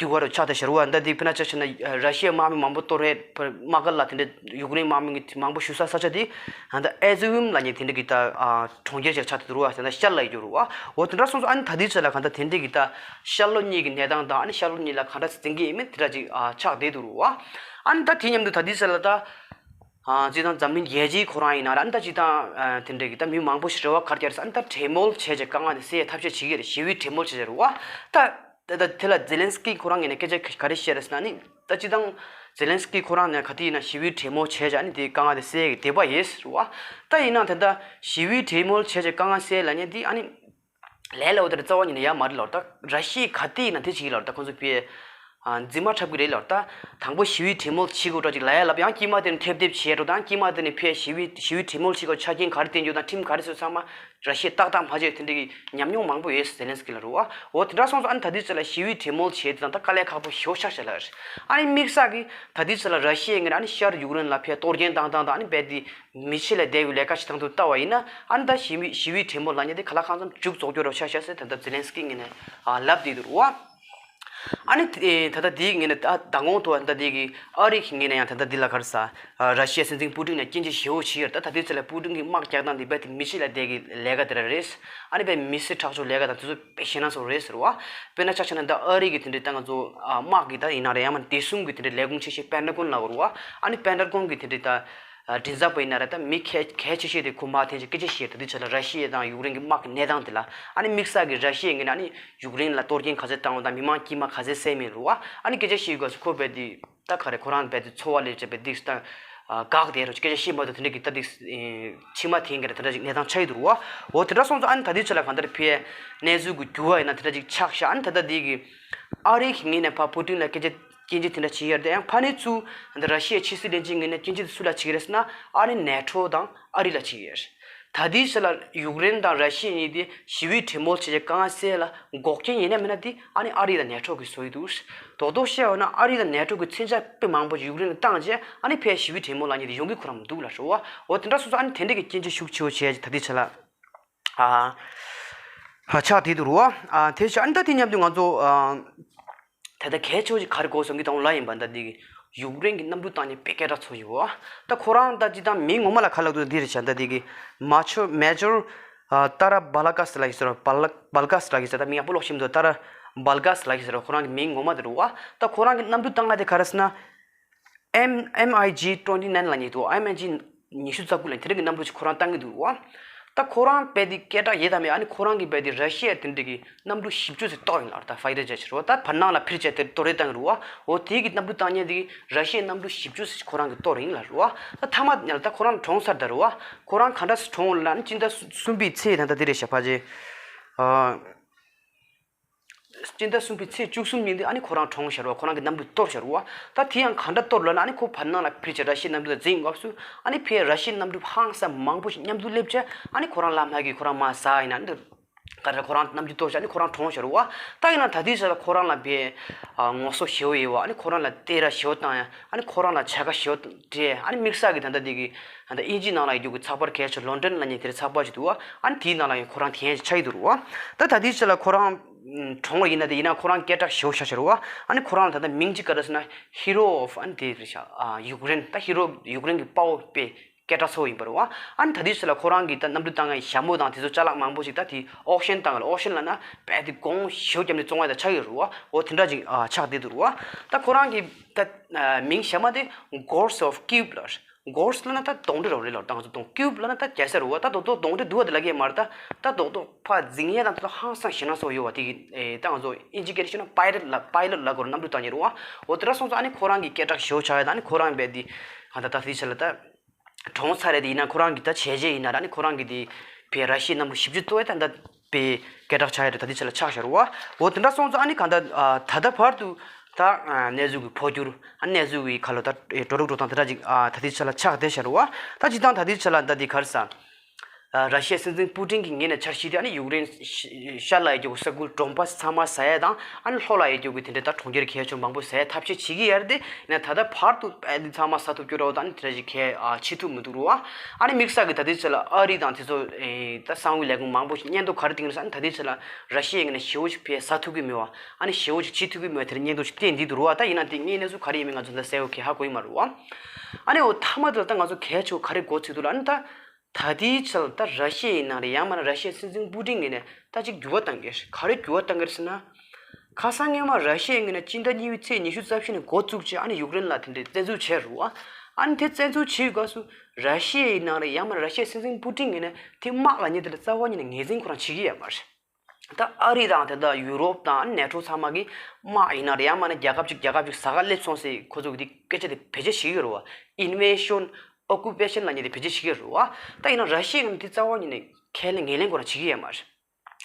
འགྱུར་བ་རུ་ཆགས་བསྡད་ཤག་རེད་བ། ད་འདི་དཔེར་ན་ཆ་བཞག་ན་ར་ཤི་ཡའི་དམག་མི་མང་པོ་གཏོར་བའི་དམག་སྒར་ལ་དེ་འདྲ་ཡུཀ་རེན་དམག་མི་མང་པོ་བཞུགས་ས་ས་ཆ་དེ་ད་ལྟ་ཨི་ཛི་ཝིམ་ལབ་མཁན་དེ་འདྲ་གི་ད་ཨ་གྲོང་ཁྱེར་ཞིག་ཆགས་བསྡད་འདུག་རེད་བ། ད་ལྟ་ཤར་ལ་ཡོད་རྒྱུ་རེད་བ། འོ་དེ་འདྲ་སོང་ཙང་ཨ་ནི་ད་ལྟའི་ཆ་ལ་གང་ལྟར་དེ་འདྲ་གི་ད་ཤར་ལྷོ་གཉིས་ཀྱི་གནས་སྟངས་དང་། ཨ་ནི་ཤར་ལྷོ་གཉིས་ལ་ག་འདྲ་འཛིང་གི་ཡིན་མིན་དེ་འདྲ་ཅིག་ཨ་ཆགས་བསྡད་འདུག་རེད་བ། ཨ་ནི་ད་དེ་མཉམ་དུ་ད་ལྟའི་ཆ་ལ་ད་ཨ་སྤྱིར་བཏང་འཛམ་གླིང་རྒྱལ་སྤྱི་ཁོ་རང་ཡིན་ན་ར་ཨ་ནི་ད་སྤྱིར་བཏང་ཨ་དེ་འདྲ་གི་ད་མི་མང་པོ་ཞིག་རེད་བ། ག་རེ་བྱས་རེད་ཟེར་ན། ཨ་ནི་ད་གྲོས་མོལ་བྱས་བྱས་དཀའ་ངལ་དེ་སེལ་ཡའི་ཐབས་ཤེས་བྱེད་ཀྱི་རེད། ཞི་བའི་གྲོས་མོལ་བྱས་བྱས་རེད་བ། ད་ད་ད་དེ་ལ་ཛེ་ལན་སི་ཀི་ཁོ་རང་ངོས་ནས་སྐད་ཆ་ག་རེ་བཤད་རེད་ཟེར་ན། ཨ་ནི་ད་སྤྱིར་བཏང་ཛེ་ལན་སི་ཀི་ཁོ་རང་ནས་ག་དུས་ཡིན་ན་ཞི་བའི་གྲོས་མོལ་བྱས་བྱས་ཨ་ནི་དེ་དཀའ་ངལ་དེ་སེལ་ཡའི་འདོད་པ་ཡོད་ཟེར་བ། ད་ཡིན་ནའང་ད་ལྟ་ཞི་བའི་གྲོས་མོལ་བྱས་བྱས་དཀའ་ངལ་སེལ་ལབ་མཁན་དེ་ཨ་ནི་ལས་སླ་བོ་དེ་རྩ་བ་ཉིད་ནས་ཡོད་མ་རེད་ལབ། ད་ར་ཤི་ཡས་ག་དུས་ཡིན་ན་དེ་བྱེད་ཀྱི་ལབ། ད་ཁོང་ཚོ་ཕར་ཨ་འཛིན་མ་འཁྲབ་ཀྱི་རེད་ལབ། ད་དང་པོ་ཞི་བའི་གྲོས་མོལ་བྱེད་དགོས་འདྲ་ཅིག་ལབ་ཡ་ལབ། ཡང་དཀྱིལ་མ་དེ་ནས་ཐེབས་ཐེབས་བྱས་འགྲོ་དང་། དཀྱིལ་མ་དེ་ནས་ཕར་ཞི་བའི་ཞི་བའི་གྲོས་མོལ་བྱེད་དགོས་ཆ་རྐྱེན་ག་རེ་བསྟན་རྒྱུ་དང་ཁྲིམས་ག་རེ་བཟོ་ཚང་མ་ར་ཤི་ཡས་ཏག་ཏག་མ་བྱས། དེ་འདྲ་གི་ཉམས་མྱོང་མང་པོ་ཡོད་ཟེར་ཛེ་ལན་སི་ཀི་ལ་རེད་བ། འོ་དེ་འདྲ་སོང་ཙང་ཨ་ནི་ད་ལྟའི་ཆ་ལ་ཞི་བའི་གྲོས་མོལ་བྱས་དེ་དང་ད་དཀའ་ལས་ཁག་པོ་ཞེ་པོ་ཆགས་ཤག་ལབ། ཨ་ནི་དམིགས་བསལ་གྱི་ད་ལྟའི་ཆ་ལ་ར་ཤི་ཡའི་ངོས་ནས་ཨ་ནི་ཤར་ཡུཀ་རེན་ལ་ཕར་གཏོར་སྐྱོན་བཏང་སྟངས་དང་། ཨ་ནི་རྦད་དེ་མི་ཆེད་ལས་བསྡད་པའི་ལས་ཀ་བྱེད་སྟངས་དེ་ལྟ་བ་ཡིན་ན། ཨ་ནི་ད་ཞི་བའི་ཞི་བའི་གྲོས་མོལ་ལབ་མཁན་དེ་གང་ལ་གང་འཚམ་མཇུག་རྫོགས་རྒྱུ་འདྲ་ཆགས་ཤག་ཟེར་ད་ལྟ་ཛེ་ལན་སི་ཀི་ངོས་ནས་ཨ་ལབ་བསྡད་འདུག་རེད་བ། ཨ་ནི་དེ་ད་ལྟ་དེའི་ངོས་ནས་ད་མདང་དགོང་དུ་ད་ལྟ་དེ་གི་ཨ་རི་གི་ངོས་ནས་ཡང་ད་ལྟ་འདི་ལ་ག་རེ་ཟ། ཨ་ར་ཤི་ཡའི་སྲིད་འཛིན་པུ་ཏིན་ལ་སྐྱོན་བརྗོད་ཞེ་པོ་བྱས་ཡོད་རེད། ད་ད་ལྟའི་ཆ་ལ་པུ་ཏིན་གྱི་དམག་རྒྱག་སྟངས་འདི་རྦད་དེ་མི་ཆེད་ལས་བསྡད་ཀྱི་ལས་ཀ་དེ་འདྲ་རེད། ཨ་ནི་རྦད་མི་སེར་ཁྲག་སྦྱོར་ལས་ཀ་དང་དེ་ཚོ་དཔེ་ཞེད་སྣང་ཚ་པོ་རེད་ཟེར་བ། དཔེར་ན་ཆ་བཞག་ན་ད་ཨ་རི་གི་དེ་འདྲའི་ད་ང་ཚོ་ཨ་དམག་གི་ད་ཡིན་ན་རེད། ཡང་མིན་བདེ་སྲུང་གི་དེ་འདྲའི་ལས་ཁུངས་ཆེ་ཤོས་པེན་ཊ་གོན་ལབ་དགོས་རེད་བ། ཨ་ནི་པེན་ཊ་གོན་གི་དེ་འདྲའི་ད་ཨ་མགྲིན་ཚབ་པ་ཡིན་ན་རེད། ད་མི་གལ་གལ་ཆེ་ཤོས་དེ་ཁོ་མར་ཐོན་བྱས་སྐད་ཆ་བཤད། ད་ལྟའི་ཆ་ལ་ར་ཤི་ཡ་དང་ཡུཀ་རེན་གྱི་དམག་གི་གནས་སྟངས་དེ་ལ། ཨ་ནི་དམིགས་བསལ་གྱི་ར་ཤི་ཡའི་ངོས་ནས་ཨ་ནི་ཡུཀ་རེན་ལ་གཏོར་སྐྱོན་ག་ཚོད་བཏང་བ་དང་མི་མང་དཀྱུས་མ་ག་ཚོད་བསད་མིན་རེད་བ། ཨ་ནི་སྐད་ཆ་བཤད་དུས་སྐབས་སུ་ཁོ་རྦད་དེ་ད་ག་རེ་ཁོ་རང་རྦད་དེ་འཚོ་བ་ལས་བྱས་པའི་འདི་ད་དགག་དེ་རུ་སྐད་ཆ་བཤད་མ་ཐུབ། དེ་འདྲ་གི་ད་འདི་མཆིལ་མ་འཐེན་གྱི་རེད། དེ་འདྲ་ཅིག་གནས་སྟངས་ཆགས་ཀྱི་འདུག་རེད་བ། འོ་དེ་འདྲ་སོང་ཙང་ཨ་ནི་ད་ལྟའི་ཆ་ལ་གང་ལྟར་ཕར་གནས་ཚུལ་གྱི་འགྱུར་བ་ཡིན་ན་དེ་འདྲ་ཅིག་ཆགས་ཤག། ཨ་ནི་ད་ལྟ་འདི་གི་ཨ་རི་གི་ངོས་ནས་ཕར་པུ་ཏིན་ལ་སྐད་ཆ་སྐྱོན་བརྗོད་དེ་འདྲ་བྱེད་ཀྱི་རེད། ཡང་ཕ་ནས་ཚུར་ད་ར་ཤི་ཡའི་ཕྱི་སྲིད་བློན་ཆེན་ངོས་ནས་སྐྱོན་བརྗོད་དེ་སུ་ལ་བྱེད་ཀྱི་རེད་ཟེར་ན། ཨ་ནི་ནེ་ཊོ་དང་ཨ་རི་ལ་བྱེད་ཀྱི་རེད། ད་ལྟའི་ཆ་ལ་ཡུཀ་རེན་དང་ར་ཤི་ཡ་གཉིས་དེ་ཞི་བའི་གྲོས་མོལ་བྱེད་ཆེད་དཀའ་ངལ་སེལ་ལ་འགོག་རྐྱེན་ཡིན་ན་མིན་ན་དེ་ཨ་ནི་ཨ་རི་དང་ནེ་ཊོ་གིས་བཟོ་ཡི་འདུག། རྡོག་རྡོག་བཤད་ཡོད་ན་ཨ་རི་དང་ནེ་ཊོ་གི་མཚོན་ཆ་དཔེ་མང་པོ་ཞིག་ཡུཀ་རེན་ལ་བཏང་རྗེས་ཨ་ནི་ཕར་ཞི་བའི་གྲོས་མོལ་ལབ་མཁན་དེ་ཡོང་གི་ཁོ་རང་མི་འདུག་ལབ་རེད་བ། འོ་དེ་འདྲ་སོང་ཙང་ཨ་ནི་དེ་འདྲ་གི་སྐྱོན་བརྗོད་ཤུགས་ཆེ་བོ་བྱས་ད་ལྟའི་ཆ་ལ། ཨ། ཧ་ཆག་དེ་འདུག་རུ་བ། ཨ། དེ་ཆ་ཨ་ནི་ད་དེ་མཉམ་དུ་ང་ཚོ་ཨ། ད་ལྟ་གལ་ཆེ་བ་ཞིག་ག་རེ་གོ་སོང་གི་དང་ལ་ཡིན་པ་ད་འདི་གི་ཡུཀ་རེན་གྱི་གནམ་གྲུ་བཏང་ནས་དཔེ་སྐད་གྲགས་ཚོར་ཡོད་བ། ད་ཁོ་རང་ད་ཅི་ད་མིང་ངོ་མ་ལ་ག་ལབ་འདུག་འདི་རེད་བྱ་ད་འདི་གི་མ་ཆོ་མེ་ཇོར་ཨ། ཏཱ་ར་བྷ་ལ་ཀཱས་ལབ་ཀྱི་ཟེར་བ། བྷ་ལ་བྷ་ལ་ཀཱས་ལབ་ཀྱི་ཟེར། ད་མིང་ཡག་པོ་ཀློག་ཤེས་མི་འདུག་ཏཱ་ར་བྷ་ལ་ཀཱས་ལབ་ཀྱི་ཟེར་བ། ཁོ་རང་གི་མིང་ངོ་མ་དེ་རུ་བ། ད་ཁོ་རང་གི་གནམ་གྲུ་བཏང་ཡ་དེ་ག་རེ་ཟེར་ན། M- MiG twenty nine ལབ་མཁན་འདུག MiG ཉི་ཤུ་རྩ་དགུ་ལབ་མཁན་དེ་རིང་གི་གནམ་གྲུ་ཅིག་ཁོ་རང་བཏང་གི་འདུག་བ། ད་ཁོ་རང་རྦད་དེ་སྐད་གྲགས་ཡོད་དམ་མེད། ཨ་ནི་ཁོ་རང་གིས་རྦད་དེ་ར་ཤི་ཡ་དེ་འདྲ་གི་གནམ་གྲུ་བཞི་བཅུ་ཙམ་གཏོར་ཡིན་ལབ་རེད། ད་ཕའི་ཊར་ཇེཊ་རེད་བ། ད་བར་སྣང་ལ་འཕུར་བྱས་དེ་གཏོར་རེས་བཏང་གི་རེད་བ། འོ་དེ་གི་གནམ་གྲུ་བཏང་མཁན་དེ་གིས་ར་ཤི་ཡའི་གནམ་གྲུ་བཞི་བཅུ་ཙམ་ཁོ་རང་གིས་གཏོར་ཡིན་ལབ་རེད་བ། ད་མཐའ་མ་ཉལ་ད་ཁོ་རང་གྲོངས་ཚར་ད་རེད་བ། ཁོ་རང་ག་འདྲ་གྲོངས་ལབ་ན་ཨ་ནི་སྤྱི་ཟླ་གསུམ་པའི་ཚེས་ད་ལྟ་དེ་རེད་ཤག་ཕལ་ཆེར། ཨ། སྤྱི་ཟླ་གསུམ་པའི་ཚེས་བཅུ་གསུམ་ཉིན་དེ་ཨ་ནི་ཁོ་རང་གྲོངས་ཤར་བ། ཁོ་རང་གི་གནམ་གྲུ་གཏོར་ཤར་བ། ད་དེ་ཡང་གང་འདྲ་གཏོར་ལབ་ན་ཨ་ནི་ཁོ་བར་སྣང་ལ་འཕུར་བྱས་ར་ཤི་ཡའི་གནམ་གྲུ་དང་འཛིང་སྐབས་སུ་ཨ་ནི་ཕར་ར་ཤི་ཡའི་གནམ་གྲུ་ཧང་སང་མང་པོ་ཞིག་མཉམ་དུ་སླེབས་བྱས་ཨ་ནི་ཁོ་རང་ལམ་ལྷག་གིས་ཁོ་རང་མར་ཟག་ཡིན་ན་ཨ་ནི་ག་རེ་ཁོ་རང་གནམ་གྲུ་གཏོར་བྱས་ཨ་ནི་ཁོ་རང་གྲོངས་ཤར་བ། ད་ཡིན་ན་ད་ལྟའི་ཆ་ལ་ཁོ་རང་ལ་ཕར་ངོ་སོ་ཞེ་པོ་ཡོད་བ། ཨ་ནི་ཁོ་རང་ལ་བསྟོད་ར་ཞེ་པོ་བཏང་ཡ། ཨ་ནི་ཁོ་རང་ལ་བྱ་དགའ་ཞེ་པོ་སྤྲད། ཨ་ནི་དམིགས་བསལ་གྱི་ད་ལྟ་འདི་གི་ད་ལྟ་དབྱིན་ཇིའི་ནང་ལ་ཡོད་རྒྱུ་གི་ཚགས་པར་གལ་ཆེ་ལོན་ཌོན་ལབ་མཁན་དེར་ཚགས་པར་ཅིག་འདུག་བ། ཨ་ནི་དེའི་ནང་ལ་ཡང་ཁོ་རང་དེ་ཡན་ཆགས་ཡི་འདུག་རུ་བ། ད་ད་ལྟའི་ཆ་ལ་ཁོ་རང་གྲོངས་པ་ཡིན་ན་དེ་ཡིན་ན་ཁོ་རང་སྐད་གྲགས་ཞེ་པོ་ཆགས་ཤག་རུ་བ། ཨ་ནི་ཁོ་རང་ལ་ད་ལྟ་མིང་གཅིག་ག་རེ་ཟེར་ན་Hero of ཨ་ནི་དེ་རེད་ཤག་ཨ་ཡུཀ་རེན། ད་ཧི་རོ་ཡུཀ་རེན་གྱི་དཔའ་བོ་དཔེ་སྐད་གྲགས་ཚ་བོ་ཡིན་པ་རུ་བ། ཨ་ནི་ད་ལྟའི་ཆ་ལ་ཁོ་རང་གིས་ད་གནམ་གྲུ་བཏང་མཁན་ཞྭ་མོ་དང་དེ་ཚོ་ཅ་ལག་མང་པོ་ཞིག་ད་དེ་ཨོག་ཤན་བཏང་ག་ལ། ཨོག་ཤན་ལབ་ན་རྦད་དེ་གོང་ཞེ་པོ་བརྒྱབ་ནས་བཙོང་ཡ་ད་ཆགས་ཡོད་རུ་བ། འོ་དེ་འདྲ་ཅིག་ཨ་ཆགས་བསྡད་འདུག་རུ་བ། ད་ཁོ་རང་གི་ད་ཨ་མིང་ཞྭ་མོ་དེ་Gods of Cube ལབ། Gods ལབ་ན་ད་གདོན་འདྲེ་རོ་རེད་ལབ། ད་ང་ཚོ་གདོན། Cube ལབ་ན་ད་རྒྱལ་ས་རུ་བ། ད་རྡོག་རྡོག་གདོན་འདྲེ་འདུག་བ་དེ་ལབ་ཀྱི་ཡོད་མ་རེད། ད་ད་རྡོག་རྡོག་ཕར་འཛིང་ཡས་དང་དེ་ཚོ་ཧང་སང་ཞེད་སྣང་ཚ་བོ་ཡོད་བ། དེ་གི་ཨེ་ད་ང་ཚོ་དབྱིན་ཇི་སྐད་ནས་ཤོད་ན་pilot ལབ། pilot ལབ་དགོས་རེད། གནམ་གྲུ་བཏང་མཁན་རུ་བ། འོ་དེ་འདྲ་སོང་ཙང་ཨ་ནི་ཁོ་རང་གི་སྐད་གྲགས་ཞེ་པོ་ཆགས་ཡོད། ད་ཨ་ནི་ཁོ་རང་རྦད་དེ་གང་ལྟར་ད་དེའི་ཆ་ལ་ད་གྲོངས་ཚར་རེད། དེ་ཡིན་ན་ཁོ་རང་གི་ད་བྱས་རྗེས་ཡིན་ན་ད་ཨ་ནི་ཁོ་རང་གི་དེ་ཕར་ར་ཤི་ཡའི་གནམ་གྲུ་བཞི་བཅུ་གཏོར་ཡས་ད་ད་དཔེ་སྐད་གྲགས་ཆགས་ཡོད་རེད། ད་དེའི་ཆ་ལ་ཆགས་ཤར་བ། འོ་དེ་འདྲ་སོང་ཙང་ཨ་ནི་གང་ལྟར་ཨ་ད་ལྟ་བར་དུ་ད་ཨ་གནས་ཚུལ་གྱི་འཕོ་འགྱུར། ཨ་གནས་ཚུལ་གྱི་ཁ་ལོ་ད་ཨེ་འགྲོ་ལུགས་འགྲོ་སྟངས་དེ་འདྲ་ཅིག་ཨ་ད་ལྟའི་ཆ་ལ་ཆགས་བསྡད་ཤར་བ། ད་སྤྱིར་བཏང་ད་ལྟའི་ཆ་ལ་ད་འདི་ག་རེ་ཟ། ཨ་ར་ཤི་ཡའི་སྲིད་འཛིན་པུ་ཏིན་གྱི་ངོས་ནས་འཆར་གཞི་དེ་ཨ་ནི་ཡུཀ་རེན་ཤ་ཤར་ལ་ཡོད་རྒྱུ་གི་ས་ཁུལ་ཌོན་པཱས་ཚང་མ་ཟ་ཡས་དང་། ཨ་ནི་ལྷོ་ལ་ཡོད་རྒྱུ་གི་དེ་འདྲའི་ད་གྲོང་ཁྱེར་གལ་ཆེ་མང་པོ་ཟ་ཡས་ཐབས་ཤེས་བྱེད་ཀྱི་ཡོད་རེད། དེ་ཡིན་ན་ད་ལྟ་བར་དུ་ཨ་ནི་ཚང་མ་ཟ་ཐུབ་རྒྱུ་རེད་བ། ད་ཨ་ནི་དེ་འདྲ་ཞིག་གལ་ཨ་བྱེད་ཐུབ་མི་འདུག་རུ་བ། ཨ་ནི་དམིགས་བསལ་གྱི་ད་ལྟའི་ཆ་ལ་ཨ་རི་དང་དེ་ཚོ་ཨེ་ད་གསང་བའི་ལས་ཁུངས་མང་པོ་ཞིག་སྙན་ཐོ་ག་རེ་བཏིང་རེད་ཟེར་ན། ད་ལྟའི་ཆ་ལ་ར་ཤི་ཡའི་ངོས་ནས་ཞེ་པོ་ཞིག་ཕར་ཟ་ཐུབ་ཀྱི་མེད་བ། ཨ་ནི་ཞེ་པོ་ཞིག་བྱེད་ཐུབ་ཀྱི་མེད་བ་དེ་འདྲ་སྙན་ཐོ་ཞིག་བཏིང་བསྡད་འདུག་རུ་བ། ད་ཡིན་ན་དེ་དངོས་གནས་ཚུལ་ག་རེ་ཡིན་མིན་ང་ཚོ་ད་གསལ་པོ་གང་ཧ་གོ་ཡི་མ་རེད་བ། ཨ་ནི་འོ་མཐའ་མ་དེ་ལ་ད་ང་ཚོ་གལ་ཆེ་བ་ག་རེ་གོ་ཚུལ་འདུག་ལབ་ན། ད་ད་ལྟའི་ཆ་ལ་ད་ར་ཤི་ཡའི་ནང་ལ་ཡང་མིན་ན་ར་ཤི་ཡའི་སྲིད་འཛིན་པུ་ཏིན་ངོས་ནས་ད་ཅིག་འགྱུར་བ་གཏང་གི་རེད། ག་རེ་འགྱུར་བ་གཏང་གི་རེད་ཟེར་ན། ཁ་སང་སྔོན་མ་ར་ཤི་ཡའི་ངོས་ནས་སྤྱི་ཟླ་གཉིས་པའི་ཚེས་ཉི་ཤུ་རྩ་བཞི་ནས་འགོ་བཙུགས་བྱས་ཨ་ནི་ཡུཀ་རེན་ལ་དེ་འདྲའི་བཙན་འཛུལ་བྱས་རུ་བ། ཨ་ནི་དེ་བཙན་འཛུལ་བྱས་ཡོད་སྐབས་སུ་ར་ཤི་ཡའི་ནང་ལ་ཡང་མིན་ན་ར་ཤི་ཡའི་སྲིད་འཛིན་པུ་ཏིན་ངོས་ནས་དེ་དམག་ལབ་མཁན་དེ་ལ་རྩ་བ་ཉིད་ནས་ངོས་འཛིན་ཁོ་རང་བྱེད་ཀྱི་ཡོད་མ་རེད། ད་ཨ་རི་དང་དེ་དག་ཡུ་རོབ་དང་ནེ་ཊོ་ཚང་མ་གིས་དམག་ཡིན་ན་རེད། ཡང་མིན་ན་རྒྱལ་ཁབ་ཅིག་རྒྱལ་ཁབ་ཅིག་ཟ་ག་སླེབས་སོང་ཟེར་ཁོ་ཚོ་གིས་དེ་སྐད་ཆ་དེ་བེད་སྤྱོད་བྱེད་ཀྱི་ཡོད་རེད་བ། ཨིན་ཝེ་ཤོན། ཨོ་ཀུ་པེ་ཤན་ལབ་མཁན་དེ་བེད་སྤྱོད་བྱེད་ཀྱི་ཡོད་རེད་བ། ད་ཡིན་ན་ར་ཤི་ཡའི་ངོས་ནས་དེ་རྩ་བ་ཉིད་ནས་ཁས་ལེན་ངོས་ལེན་ཁོ་རང་བྱེད་ཀྱི་ཡོད་མ་རེད།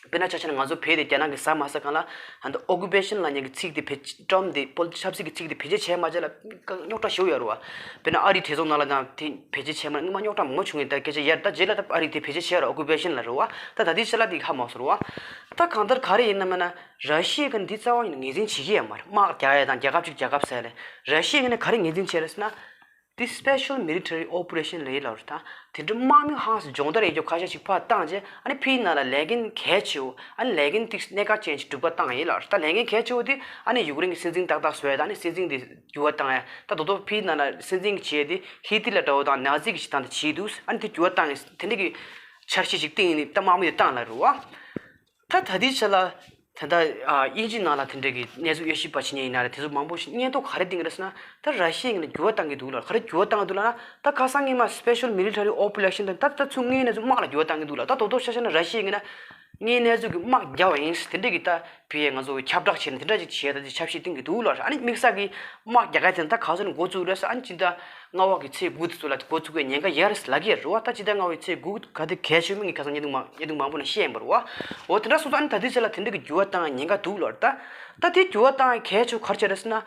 དཔེར་ན་ཆ་བཞག་ན་ང་ཚོ་བོད་དེ་རྒྱ་ནག་གིས་ཟ་མ་ཟ་གང་ལ་ཨ་ད་ཨོ་ཀུ་པེ་ཤན་ལབ་མཁན་གྱི་ཚིག་དེ་བེད་ཊམ་དེ་པོ་ཆབ་སྲིད་ཀྱི་ཚིག་དེ་བེད་སྤྱོད་བྱས་མ་བྱས་ལ་རྙོག་དྲ་ཞེ་པོ་ཡོད་རེད་བ། དཔེར་ན་ཨ་རིའི་གྲོས་ཚོགས་ནང་ལ་ཡང་དེ་བེད་སྤྱོད་བྱས་མ་སྔོན་མ་རྙོག་དྲ་མང་པོ་བྱུང་ཡོད། ད་སྐད་ཆ་ཡར་ད་རྗེས་ལ་ད་ཨ་རིས་དེ་བེད་སྤྱོད་བྱས་ར། ཨོ་ཀུ་པེ་ཤན་ལབ་རེད་བ། ད་ད་ལྟའི་ཆ་ལ་དེ་ཧ་མ་སོང་རེད་བ། ད་གང་ལྟར་ག་རེ་ཡིན་ན་མིན་ན་ར་ཤི་ཡའི་ངོས་ནས་དེ་རྩ་བ་ཉིད་ནས་ངོས་འཛིན་བྱེད་ཀྱི་ཡོད་མ་རེད། དམག་རྒྱག་ཡ་དང་རྒྱལ་ཁབ་ཅིག་རྒྱལ་ཁབ་ཟེར་ལས་ར་ཤི་ཡའི་ངོས་ནས་ག་རེ་ངོས་འཛིན་བྱས་རེད་ཟེར་ན། དེ་སི་པེ་ཤལ་མི་ལི་ཊ་རི་ཨོ་པ་རེ་ཤན་ལབ་ཡས་ལབ་རེད། ད་དེ་འདྲ་དམག་མི་ཧང་སང་སྦྱོང་བརྡར་ཡས་རྒྱུ་ཁ་ཤས་ཤིག་ཕར་བཏང་རྗེས་ཨ་ནི་ཕིའི་ནང་ལ་ལས་འགན་གལ་ཆེ་བོ་ཨ་ནི་ལས་འགན་ཏིག་གནད་འགག་ཅན་ཞིག་སྒྲུབ་པ་བཏང་ཡས་ལབ་རེད། ད་ལས་འགན་གལ་ཆེ་བོ་དེ་ཨ་ནི་ཡུཀ་རེན་གྱི་སྲིད་འཛིན་ཏག་ཏག་བཟོ་ཡས་དང་ཨ་ནི་སྲིད་འཛིན་དེ་འགྱུར་བ་བཏང་ཡས། ད་དོ་དོ་ཕིའི་ནང་ལ་སྲིད་འཛིན་གྱི་བྱས་ཏེ་ཧི་ཏི་ལ་འདྲ་བོ་དང་ནཱ་ཛི་གི་བྱེད་སྟངས་དེ་བྱས་འདུག་ཨ་ནི་དེ་འགྱུར་བ་བཏང་ཡས་དེ་འདྲ་གི་འཆར་གཞི་ཞིག་བཏིང་ནས་ད་དམག་མི་དེ་བཏང་ལབ་རེད་བ། ད་ད་ལྟའི་ཆ་ལ་ད་ལྟ་ཨ་དབྱིན་ཇི་ནང་ལ་དེ་འདྲ་གི་གནས་ཚུལ་དབྱེ་ཞིབ་པ་བྱེད་མཁན་ཡིན་ན་རེད། དེ་ཚོ་མང་པོ་ཞིག་སྙན་ཐོ་ག་རེ་བཏིང་གི་རེད་ཟེར་ན། ད་ར་ཤི་ཡའི་ངོས་ནས་འགྱུར་བ་བཏང་གི་འདུག་ལབ། ག་རེ་འགྱུར་བ་བཏང་གི་འདུག་ལབ་ན། ད་ཁ་སང་སྔོན་མ་སི་པེ་ཤལ་མི་ལི་ཊ་རི་ཨོ་པ་རེ་ཤན་དང་ད་ད་ཚུར་དངོས་གནས་ཚུར་དམག་ལ་འགྱུར་བ་བཏང་གི་འདུག་ལབ། ད་དོ་དོ་ཤ་ཤ་ན་ར་ཤི་ཡའི་ངོས་ནས་དངོས་གནས་ཚུལ་གྱི་དམག་རྒྱག་པ་ཡིན་དེ་འདྲ་གི་ད་ཕར་ང་ཚོ་ཁྱབ་བསྒྲགས་བྱས་ནས་དེ་འདྲ་ཅིག་བྱས་ད་ཅིག་ཆབ་སྲིད་བཏིང་གི་འདུག་ལབ། ཨ་ནི་དམིགས་བསལ་གྱི་དམག་རྒྱག་ག་དེ་ད་ག་ཚོད་ནས་འགོ་བཙུགས་རེད་ཟེར། ཨ་ནི་སྤྱི་ཟླ་ལྔ་པ་གི་ཚེས་དགུ་དེ་ཚོ་ལ་འགོ་བཙུགས་པའི་ཉེན་ཁ་ཡོད་རེད་ལབ་ཀྱི་ཡོད་རེད་བ། ད་སྤྱི་ཟླ་ལྔ་པའི་ཚེས་དགུ་ག་དེ་གལ་ཆེ་མིན་ངས་ཁ་སང་བརྙན་ཐུང་མང་བརྙན་ཐུང་མང་པོ་ནང་བཤད་ཡིན་པ་རེད་བ། འོ་དེ་འདྲ་སོང་ཙང་ཨ་ནི་ད་ལྟའི་ཆ་ལ་དེ་འདྲ་གི་འགྱུར་བ་བཏང་ཉེན་ཁ་འདུག་ལབ་རེད། ད་ད་དེ་འགྱུར་བ་བཏང་གལ་ཆེ་བ་ག་རེ་བྱས་རེད་ཟེར་ན།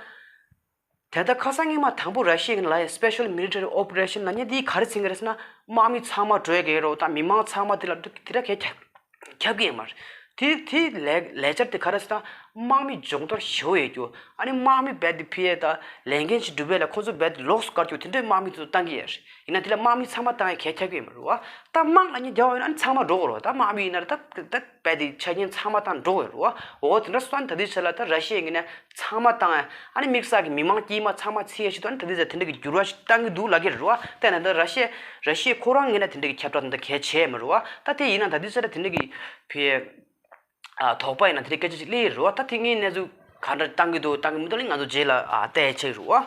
དེ་ལྟར་ཁ་སང་སྔོན་མ་དང་པོ་ར་ཤི་ཡའི་ལ་ཡ་Special Military Operation་ལབ་མཁན་འདི་ག་རེ་ཟེར་གྱི་རེད་ཟེར་ན། དམག་མི་ཚང་མ་འགྲོ་ཡ་གི་རེད་བ། ད་མི་མང་ཚང་མ་དེ་ལ་དེ་འདྲ་གས་ཁྱབ་ཁྱབ་ཀྱི་ཡོད་མ་རེད། དེ་དེ་ལས་ལས་འཆར་དེ་ག་རེ་ཟེར་ན། དམག་མི་སྦྱོང་བརྡར་ཞེ་པོ་ཡོད་རྒྱུ། ཨ་ནི་དམག་མི་རྦད་དེ་ཕི་ཡ་ད་ལས་འགན་ཞིག་སྒྲུབ་ཡ་ལ་ཁོ་ཚོ་རྦད་དེ་ལོགས་སུ་བཀར་རྒྱུ་དེ་འདྲའི་དམག་མི་ཚོ་བཏང་གི་ཡོད་རེད། ཡིན་ན་དེ་ལ་དམག་མི་ཚང་མ་བཏང་ཡ་གས་ཁྱབ་ཀྱི་ཡོད་མ་རེད་བ། ད་དམག་ལབ་མཁན་རྒྱག་པ་ཡིན་ན་ཨ་ནི་ཚང་མ་འགྲོ་དགོས་རེད་བ། ད་དམག་མི་ཡིན་ན་རེད། ད་ད་རྦད་དེ་ཆ་རྐྱེན་ཚང་མ་བཏང་འགྲོ་དགོས་རེད་བ། འོ་དེ་འདྲ་སོང་ཙང་ད་དུས་ཚོད་ལ་ད་ར་ཤི་ཡའི་ངོས་ནས་ཚང་མ་བཏང་ཡ། ཨ་ནི་དམིགས་བསལ་གྱི་མི་མང་དཀྱུས་མ་ཚང་མ་འཚོལ་ཡ་ཞིག་ཏུ་ཨ་ནི་ད་དུས་ཚོད་དེ་འདྲ་གི་འགྱུར་བ་ཞིག་བཏང་གི་འདུག་ལབ་ཀྱི་རེད་བ། ད་ཡིན་ན་ད་ར་ཤི་ཡ་ར་ཤི་ཡ་ཁོ་རང་ངོས་ནས་དེ་འདྲ་གི་ཁྱབ་བསྒྲགས་དེ་འདྲ་གས་བྱས་མ་རེད་བ། ད་དེ་ཡིན་ན་ད་དུས་ཚོད་ལ་དེ་འདྲ་གི་ཕི་ཨ་དོགས་པ་ཡིན་ན་དེ་འདྲའི་སྐད་ཆ་ཞིག་སླེབས་ཡོད་རེད་བ། ད་དེ་ངས་གནས་ཚུལ་ག་འདྲ་བཏང་གི་འདུག་བཏང་གི་མི་འདུག་ལ་ང་ཚོ་རྗེས་ལ་ཨ་བལྟས་ཆགས་རེད་བ།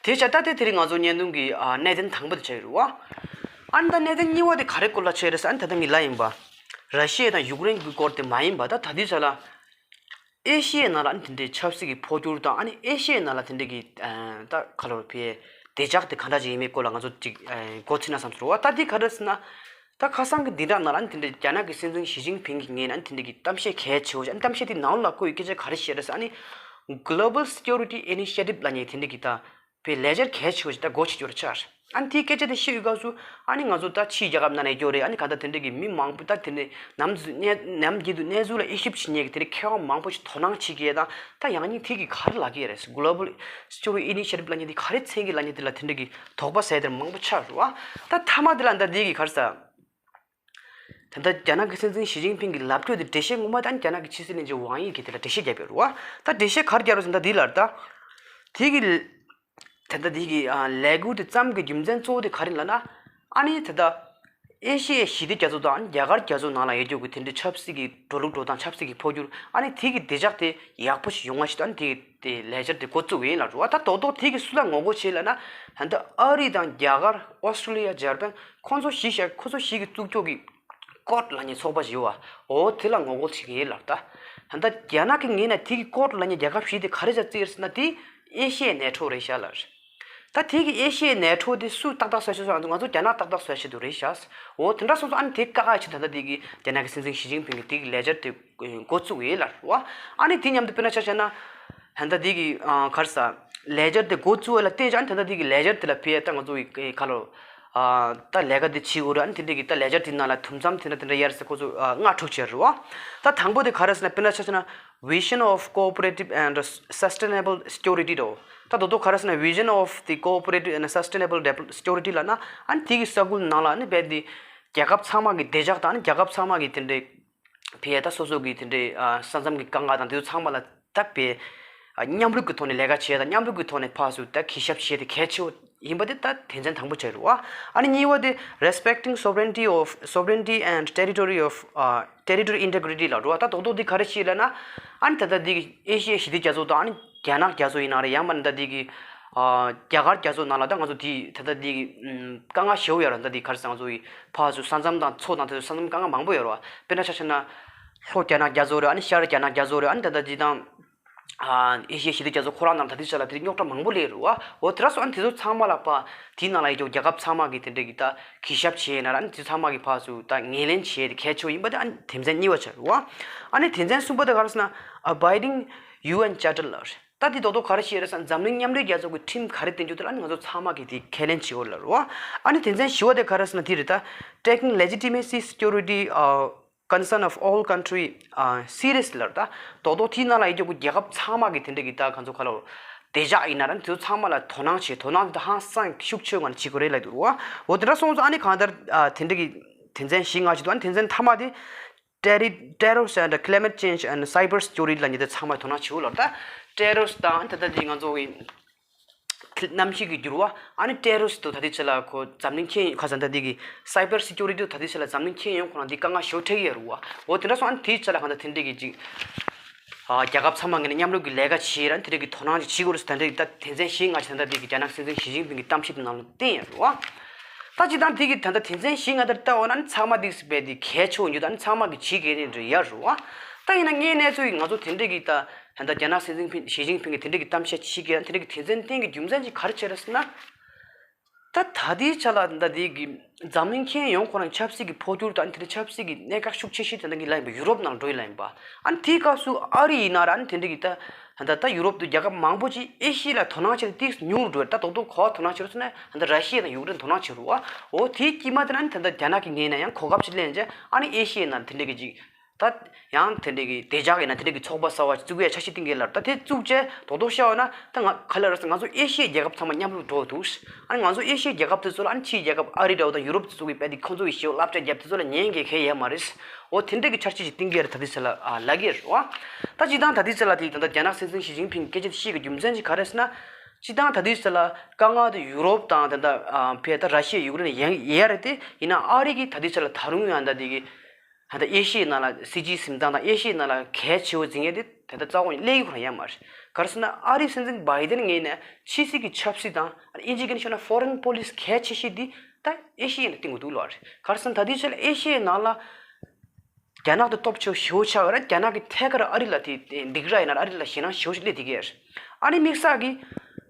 དེ་བྱས་ད་དེ་དེ་རིང་ང་ཚོ་བརྙན་ཐུང་གི་ཨ་གནད་དོན་དང་པོ་དེ་ཆགས་ཡོད་རེད་བ། ཨ་ནི་ད་གནད་དོན་གཉིས་པ་དེ་ག་རེ་སྐོར་ལ་ཆགས་རེད་ཟེར། ཨ་ནི་ད་ལྟ་ངས་ལབ་ཡིན་པ། ར་ཤི་ཡ་དང་ཡུཀ་རེན་གྱི་སྐོར་དེ་མ་ཡིན་པ། ད་ད་དུས་ཚོད་ལ་ཨེ་ཤི་ཡའི་ནང་ལ་ཨ་ནི་དེ་འདྲའི་ཆབ་སྲིད་ཀྱི་འཕོ་འགྱུར་དང་། ཨ་ནི་ཨེ་ཤི་ཡའི་ནང་ལ་དེ་འདྲའི་གི་ཨ་ད་ག་ལོར་ཕི་བདེ་འཇགས་དེ་ག་འདྲ་ཅིག་ཡིན་མིན་སྐོར་ལ་ང་ཚོ་ཅིག་ཨ་མགོ་ཚོས་ན་བསམ་སོང་རེད་བ། ད་འདི་ག་འདྲ་ཟེར་ན། ད་ཁ་སང་གི་འདི་འདྲ་ནང་ལ་ཨ་ནི་དེ་འདྲའི་རྒྱ་ནག་གི་སྲིད་འཛིན་ཞི་ཅིན་ཕིང་གི་ངོས་ནས་ཨ་ནི་དེ་འདྲའི་གི་གཏམ་བཤད་གལ་ཆེ་བོ་ཞིག་ཨ་ནི་གཏམ་བཤད་དེ་ནང་ལ་བཀོད་ཡོད་སྐད་ཆ་ག་རེ་བཤད་རེད་ཟེར། ཨ་ནི་Global Security Initiative་ལབ་མཁན་དེ་འདྲའི་གི་ད་པའི་ལས་འཆར་གལ་ཆེ་བོ་ཞིག་ད་སྒོ་ཕྱེ་རྒྱུ་རེད་ཆགས། ཨ་ནི་དེའི་སྐད་ཆ་དེ་བཤད་ཡོད་སྐབས་སུ་ཨ་ནི་ང་ཚོ་ད་ཕྱིའི་རྒྱལ་ཁབ་ནང་ནས་སྐྱོ་རེད། ཨ་ནི་ག་ད་དེ་འདྲ་གི་མི་མང་པོ་ད་དེ་འདྲ་ནམ་ནམ་རྒྱུན་དུ་གནས་ནམ་རྒྱུན་དུ་གནས་ཚུལ་ལ་དབྱེ་ཞིབ་བྱེད་མཁན་གི་དེ་འདྲ་མཁས་དབང་མང་པོ་ཞིག་དོ་སྣང་བྱེད་མཁན་དང་། ད་ཡང་སྙིང་དེ་གི་ག་རེ་ལབ་ཀྱི་རེད། Global Security Initiative་ལབ་མཁན་དེ་ག་རེ་མཚོན་གི་ལབ་མཁན་དེ་ལ་དེ་འདྲ་གི་དོགས་པ་ཟེར་དེ་མང་པོ་ཆགས་རེད་བ། ད་མཐའ་མ་དེ་ལ་ད་འདི་གི་ག་རེ་ཟེར། ད་ལྟ་རྒྱ་ནག་གི་སྲིད་འཛིན་ཞི་ཅིན་ཕིང་གི་ལབ་ཕྱོགས་དེ་འགྲེལ་བཤད་ངོ་མ་ད་རྒྱ་ནག་གི་ཕྱི་སྲིད་བློན་ཆེན་ཝང་ཡི་གིས་དེ་ལ་འགྲེལ་བཤད་བརྒྱབ་ཡོད་རེད་བ། ད་འགྲེལ་བཤད་ག་རེ་བརྒྱབ་རེད་ཟེར་ན་ད་འདི་ལ་ད་དེ་གི་ད་ལྟ་དེ་གི་ཨ་ལས་འགུལ་དེ་བརྩམས་ཀྱི་རྒྱུ་མཚན་གཙོ་བོ་དེ་ག་རེ་ལབ་ན། ཨ་ནི་ད་ལྟ་ཨེ་ཤི་ཡའི་ཞི་བདེ་རྒྱ་མཚོ་དང་ཨ་ནི་རྒྱ་གར་རྒྱ་མཚོ་ནང་ལ་ཡོད་རྒྱུ་གི་དེ་འདྲའི་ཆབ་སྲིད་ཀྱི་འགྲོ་ལུགས་འགྲོ་སྟངས། ཆབ་སྲིད་ཀྱི་འཕོ་འགྱུར། ཨ་ནི་དེ་གི་བདེ་འཇགས་དེ་ཡག་པོ་ཞིག་ཡོང་བ་ཞིག་ད་ཨ་ནི་དེ་གི་དེ་ལས་འཆར་དེ་འགོ་བཙུགས་ཡིན་ལབ་རེད་བ། ད་རྡོག་རྡོག་དེ་གི་སུ་ལ་ངོ་རྒོལ་བྱེད་ལབ་ན། ད་ལྟ་ཨ་རི་དང་རྒྱ་གར། ཨོ་སི་ཀྲོ་ལི་ཡ། འཇར་པན། ཁོང་ཚོ་བཞི་ཤག་ཁོ་ཚོ་བཞི་གི་གཙུག་ཕྱོགས་ཀྱི་ཀོཌ་ལབ་མཁན་ཚོགས་པ་ཞིག་ཡོད་བ། འོ་དེ་ལ་ངོ་རྒོལ་བྱེད་ཀྱི་ཡིན་ལབ། ད་ད་ལྟ་རྒྱ་ནག་གི་ངོས་ནས་དེ་གི་ཀོཌ་ལབ་མཁན་རྒྱལ་ཁབ་བཞི་དེ་ག་རེ་བྱས་བརྩིས་ཡོད་ཟེར་ན། དེ་ཨེ་ཤི་ཡའི་ནེ་ཊོ་རེད་ཤག་ལབ། ད་དེ་གི་ཨེ་ཤི་ཡའི་ནེ་ཊོ་དེ་སུ་ཏག་ཏག་བཟོ་ཤེས་སོང་ང་ཚོ་རྒྱ་ནག་ཏག་ཏག་བཟོ་ཤེས་དུ་རེད་ཤག་འོ་དེ་འདྲ་སོང་ཙང་ཨ་ནི་དེ་བཀག་ཡ་ཆེད་ད་ལྟ་དེ་གི་རྒྱ་ནག་གི་སྲིད་འཛིན་ཞི་ཅིན་ཕིང་གི་དེ་གི་ལས་འཆར་དེ་འགོ་བཙུགས་ཡོད་ལབ་རེད་བ། ཨ་ནི་དེ་མཉམ་དུ་དཔེར་ན་ཆ་བཞག་ན། ད་ལྟ་དེ་གི་ཨ་ག་རེ་ཟེར། ལས་འཆར་དེ་འགོ་བཙུགས་ཡ་ལ་བལྟས་ཀྱང་ད་ལྟ་དེ་གི་ལས་འཆར་དེ་ལ་ཕེ་ད་ང་ཚོ་ཡི་ག་ལོ། ཨ་ད་ལས་ཀ་དེ་བྱེད་དགོས་རེད། ཨ་ནི་དེ་འདྲ་གི་ད་ལས་འཆར་དེ་ནང་ལ་དུམ་མཚམས་དེ་འདྲ་དེ་འདྲ་ཡར་ཟེར་ཁོ་ཚོ་ཨ་ལྔ་དྲུག་བྱས་རེད་བ། ད་དང་པོ་དེ་ག་རེ་ཟེར་ན། དཔེར་ན་ཆ་བཞག་ན། Vision of Cooperative and Sustainable Security་རོ། ད་དོ་དོ་ག་རེ་ཟེར་ན། Vision of the Cooperative and Sustainable Devel- Security་ལབ་ན། ཨ་ནི་དེ་གི་ས་ཁུལ་ནང་ལ་ཨ་ནི་རྦད་དེ་རྒྱལ་ཁབ་ཚང་མ་གི་བདེ་འཇགས་དང་། ཨ་ནི་རྒྱལ་ཁབ་ཚང་མ་གི་དེ་འདྲའི་ཕི་ཡ་ད་སོ་སོ་གི་དེ་འདྲའི་ཨ་ས་མཚམས་ཀྱི་དཀའ་ངལ་དང་དེ་ཚོ་ཚང་མ་ལ་ད་ཕི་ཡ་མཉམ་རུབ་ཀྱི་ཐོག་ནས་ལས་ཀ་བྱེད་དང་། མཉམ་རུབ་ཀྱི་ཐོག་ནས་ཕར་ཚུར་ད་གུས་ཞབས་བྱེད་དེ་གལ་ཆེ་བོ་ཡིན་པ་དེ་ད་དོན་ཚན་དང་པོ་ཆགས་རེད་བ། ཨ་ནི་གཉིས་པ་དེ་Respecting Sovereignty of Sovereignty and Territory of ཨ་Territorial Integrity་ལབ་རེད་བ། ད་རྡོག་རྡོག་འདི་ག་རེ་བཤད་ལབ་ན། ཨ་ནི་ད་ལྟ་འདི་གི་ཨེ་ཤི་ཡའི་ཞི་བདེ་རྒྱ་མཚོ་དང་། ཨ་ནི་རྒྱ་ནག་རྒྱ་མཚོ་ཡིན་ན་རེད། ཡང་མིན་ན་ད་འདི་གི་ཨ་རྒྱ་གར་རྒྱ་མཚོ་ནང་ལ་ད་ང་ཚོ་འདི་ད་ལྟ་འདི་གི་ཨམ་དཀའ་ངལ་ཞེ་པོ་ཡོད་རེད། ད་འདི་ག་རེ་ཟེར། ང་ཚོ་ཡི་ཕར་ཚུར་ས་མཚམས་དང་མཚོ་དང་དེ་ཚོ་ས་མཚམས་དཀའ་ངལ་མང་པོ་ཡོད་རེད་བ། དཔེར་ན་ཆ་བཞག་ན། ལྷོ་རྒྱ་ནག་རྒྱ་མཚོ་རེད། ཨ་ནི་ཤར་རྒྱ་ནག་རྒྱ་མཚོ་རེད། ཨ་ནི་ད་ལྟ་འདི་དང་། ཨ་ཨེ་ཤི་ཡའི་ཞི་བདེ་རྒྱ་མཚོ་ཁོ་རང་ནང་ད་ལྟའི་ཆ་ལ་དེ་རིང་རྙོག་དྲ་མང་པོ་སླེབས་རེད་བ། འོ་དེ་འདྲ་སོང་། ཨ་ནི་དེ་ཚོ་ཚང་མ་ལ་ཕར་དེའི་ནང་ལ་ཡོད་རྒྱུ་རྒྱལ་ཁབ་ཚང་མ་གིས་དེ་འདྲ་གི་ད་གུས་ཞབས་བྱས་ན་ར། ཨ་ནི་དེ་ཚང་མ་གིས་ཕར་ཚུར་ད་ངོས་ལེན་བྱས་ཏེ་གལ་ཆེ་བོ་ཡིན་པ་དེ་ཨ་ནི་དོན་ཚན་གཉིས་པ་ཆགས་རེད་བ། ཨ་ནི་དོན་ཚན་གསུམ་པ་དེ་ག་རེ་ཟེར་ན། Abiding UN Charter་ལབ་རེད། ད་དེ་རྡོག་རྡོག་ག་རེ་བཤད་རེད་ཟེར་ན། འཛམ་གླིང་མཉམ་འབྲེལ་རྒྱལ་ཚོགས་ཀྱི་ཁྲིམས་ག་རེ་བཏོན་རྒྱུ་དེ་ལ་ཨ་ནི་ང་ཚོ་ཚང་མ་གིས་དེ་ཁས་ལེན་བྱེད་དགོས་ལབ་རེད་བ། ཨ་ནི་དོན་ཚན་བཞི་པ་དེ་ག་རེ་ཟེར་ན་དེ་རེད། ད་Taking Legitimacy Security ཨ་Concern of All Country ཨ་Seriously་ལབ་རེད། ད་རྡོག་རྡོག་དེའི་ནང་ལ་ཡོད་རྒྱུ་རྒྱལ་ཁབ་ཚང་མ་གིས་དེ་འདྲ་གི་ད་ང་ཚོ་ག་ལབ། བདེ་འཇགས་ཡིན་ན་ར། ཨ་ནི་དེ་ཚོ་ཚང་མ་ལ་དོ་སྣང་བྱེད། དོ་སྣང་དེ་ཧང་སང་ཤུགས་ཆེ་ངང་ནས་བྱེད་དགོས་རེད་ལབ་འདུག་རེད་བ། འོ་དེ་འདྲ་སོང་ཙང་ཨ་ནི་གང་ལྟར་ཨ་དེ་འདྲ་གི་དོན་ཚན་བཞི་ལྔ་ཞིག་འདུག་ཨ་ནི་དོན་ཚན་མཐའ་མ་དེ། Terri- Tariffs and Climate Change and Cyber Security་ལབ་མཁན་དེ་ཚང་མ་དོ་སྣང་བྱེད་དགོས་ལབ། ད་Tariffs་དང་ད་ལྟ་འདི་ང་ཚོ་གི་གནམ་གཤིས་ཀྱི་འགྱུར་བ། ཨ་ནི་Tariffs་དུ་ད་ལྟའི་ཆ་ལ་ཁོ་འཛམ་གླིང་ཁྱོན་ཁ་སང་ད་ལྟ་འདི་གི་Cyber Security་དུ་ད་ལྟའི་ཆ་ལ་འཛམ་གླིང་ཁྱོན་ཡོངས་ཁོ་རང་འདི་དཀའ་ངལ་ཞེ་པོ་འཕྲད་ཀྱི་ཡོད་རེད་བ། འོ་དེ་འདྲ་སོང་། ཨ་ནི་དེའི་ཆ་ལ་གང་ལྟར་དེ་འདྲ་གི་ཅིག་ཨ་རྒྱལ་ཁབ་ཚང་མ་ངོས་ནས་མཉམ་རུབ་ཀྱི་ལས་ཀ་བྱེད་ར། དེ་འདྲ་གི་དོ་སྣང་ཅིག་བྱེད་དགོས་རེད་ཟེར། ད་འདྲ་གི་ད་དོན་ཚན་བཞི་ལྔ་ཅིག་ད་ལྟ་འདི་གི་རྒྱ་ནག་སྲིད་འཛིན་ཞི་ཅིན་ཕིང་གི་གཏམ་བཤད་དེ་ནང་ལ་བསྟན་ཡོད་རེད་བ། ད་སྤྱིར་བཏང་དེ་གི་ད་ལྟ་དོན་ཚན་བཞི་ལྔ་དེར་ལྟ་འོ་ན་ནི་ཚང་མ་དེ་གི་སི་པའི་དེ་གལ་ཆེ་བོ་ཉོ། ད་ནི་ཚང་མ་གི་བྱེད་དགོས་ནི་རེད་ཡ་རུ་བ། ད་ཡིན་ན་ངའི་གནས་ཚུལ་གི་ང་ཚོ་དེ་འདྲ་གི་ད་ད་ལྟ་རྒྱ་ནག་སྲིད་འཛིན་ཕིང་ཞི་ཅིན་ཕིང་གི་དེ་འདྲ་གི་གཏམ་བཤད་བྱེད་ཀྱི་ཡ། དེ་འདྲ་གི་དོན་ཚན་བསྟན་གི་རྒྱུ་མཚན་ཅིག་ག་རེ་བྱས་རེད་ཟེར་ན། ད་ད་ལྟའི་ཆ་ལ་ད་ལྟའི་གི་འཛམ་གླིང་ཁྱོན་ཡོངས་ཁོ་རང་ཆབ་སྲིད་ཀྱི་འཕོ་འགྱུར་དང་དེ་འདྲའི་ཆབ་སྲིད་ཀྱི་གནད་འགག་ཤུགས་ཆེ་ཤོས་དེ་འདྲ་གི་ལ་ཡིན་པ་ཡུ་རོབ་ནང་འགྲོ་ཡི་ལ་ཡིན་པ། ཨ་ནི་དེའི་སྐབས་སུ་ཨ་རི་ཡིན་ན་ར་ཨ་ནི་དེ་འདྲ་གི་ད་ད་ད་ཡུ་རོབ་ཏུ་རྒྱལ་ཁབ་མང་པོ་ཅིག་ཨེ་ཤི་ཡ་ལ་དོ་སྣང་བྱེད་ཏིག་ཉུང་རུ་འགྲོ། ད་རྡོག་རྡོག་གོ་བ་དོ་སྣང་བྱེད་རུ་སོང་ན་ད་ར་ཤི་ཡ་དང་ཡུཀ་རེན་དོ་སྣང་བྱེད་རུ་བ། འོ་དེའི་དཀྱིལ་མ་དེ་ན་ཨ་ནི་ད་ད་རྒྱ་ནག་གི་ངོས་ནས་ཡང་གོ་སྐབས་ཅིག་ལེན་རྗེས་ཨ་ནི་ཨེ་ཤི་ཡ་ནང་དེ་འདྲ་གི་ཅིག་ད་ཡང་དེ་འདྲའི་གི་བདེ་འཇགས་ཡིན་ན་དེ་འདྲའི་གི་ཚོགས་པ་གསར་བ་བཙུགས་ཡས་འཆར་གཞི་བཏིང་གི་ལ། ད་དེ་བཙུགས་རྗེས་རྡོག་རྡོག་བཤད་པ་ན་ད་ང་ག་ལ་ར་ང་ཚོ་ཨེ་ཤི་ཡའི་རྒྱལ་ཁབ་ཚང་མ་མཉམ་རུབ་འགྲོ་འདུག་ཨ་ནི་ང་ཚོ་ཨེ་ཤི་ཡའི་རྒྱལ་ཁབ་དེ་ཚོ་ལ་ཨ་ནི་ཕྱིའི་རྒྱལ་ཁབ་ཨ་རི་འདྲ་བོ་དང་ཡུ་རོབ་དེ་ཚོ་གི་དཔེ་དེ་ཁོང་ཚོ་གི་ཞེ་པོ་བསླབ་བྱ་རྒྱབ་དེ་ཚོ་ལ་ཉན་གི་གལ་ཡོད་མ་རེད། འོ་དེ་འདྲའི་གི་འཆར་གཞི་ཅིག་བཏིང་གི་ཡ་རེད། ད་དེ་ཚོ་ལ་ཨ་ལབ་གི་རེད་བ། ད་སྤྱིར་བཏང་ད་དེ་ཚོ་ལ་དེ་ད་ལྟ་རྒྱ་ནག་སྲིད་འཛིན་ཞི་ཅིན་ཕིང་སྐད་ཆ་དེ་བཤད་གི་རྒྱུ་མཚན་ཅིག་ག་རེ་ཟེར་ན། སྤྱིར་བཏང་ད་དེ་ཚོ་ལ་དཀའ་ངལ་དེ་ཡུ་རོབ་དང་ད་ལྟ་ཨ་ཕེ་ད་ར་ཤི་ཡ་ཡུཀ་རེན་ཡན་ཡས་རེད་དེ་ཡིན་ན་ཨ་རི་གི་ད་དེ་ཚོ་ལ་ད་རུང་ཡང་ད་དེ་གི་ད་ལྟ་ཨེ་ཤི་ཡའི་ནང་ལ་སྲིད་ཇུས་འཛིན་སྟངས་དང་ཨེ་ཤི་ཡའི་ནང་ལ་གལ་ཆེ་བོ་འཛིན་ཡས་དེ་ད་ལྟ་རྩ་བ་ནས་སླེབས་ཀྱི་ཁོ་རང་ཡོད་མ་རེད། ག་རེ་ཟེར་ན་ཨ་རིའི་སྲིད་འཛིན་བྷའི་ཏན་ངོས་ནས་ཕྱི་སྲིད་ཀྱི་ཆབ་སྲིད་དང་ཨིན་ཇི་སྐད་ནས་ཤོད་ན་ཕོ་རེན་པོ་ལི་སི་གལ་ཆེ་ཤོས་དེ་ད་ཨེ་ཤི་ཡའི་ནང་བཏིང་དགོས་འདུག་ལབ་རེད། ག་རེ་ཟེར་ན་ད་ལྟའི་ཆ་ལ་ཨེ་ཤི་ཡའི་ནང་ལ་རྒྱ་ནག་དང་སྟོབས་ཆེ་བོ་ཞེ་པོ་ཆགས་ཡོད་རེད། རྒྱ་ནག་གི་ཐད་ཀར་ཨ་རི་ལ་དེ་སྡིགས་ར་ཡིན་ན་ཨ་རི་ལ་ཞེད་སྣང་ཞེ་པོ་ཞིག་སླེབས་བསྡད་ཀྱི་ཡོད་རེད། ཨ་ནི་དམིགས་བསལ་གྱིས་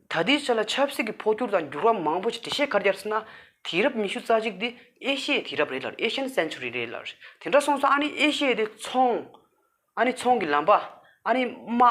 ད་ལྟའི་ཆ་ལ་ཆབ་སྲིད་ཀྱི་འཕོ་འགྱུར་དང་འགྱུར་བ་མང་པོ་ཞིག་འགྲེལ་བཤད་ག་རེ་རྒྱག་ཟེར་ན། དུས་རབས་ཉི་ཤུ་རྩ་གཅིག་འདི་ཨེ་ཤི་ཡའི་དུས་རབས་རེད་ལབ་རེད། Asian century རེད་ལབ་རེད། དེ་འདྲ་སོང་ཙང་ཨ་ནི་ཨེ་ཤི་ཡ་དེ་ཚོང་། ཨ་ནི་ཚོང་གི་ལམ་པ། ཨ་ནི་དམག་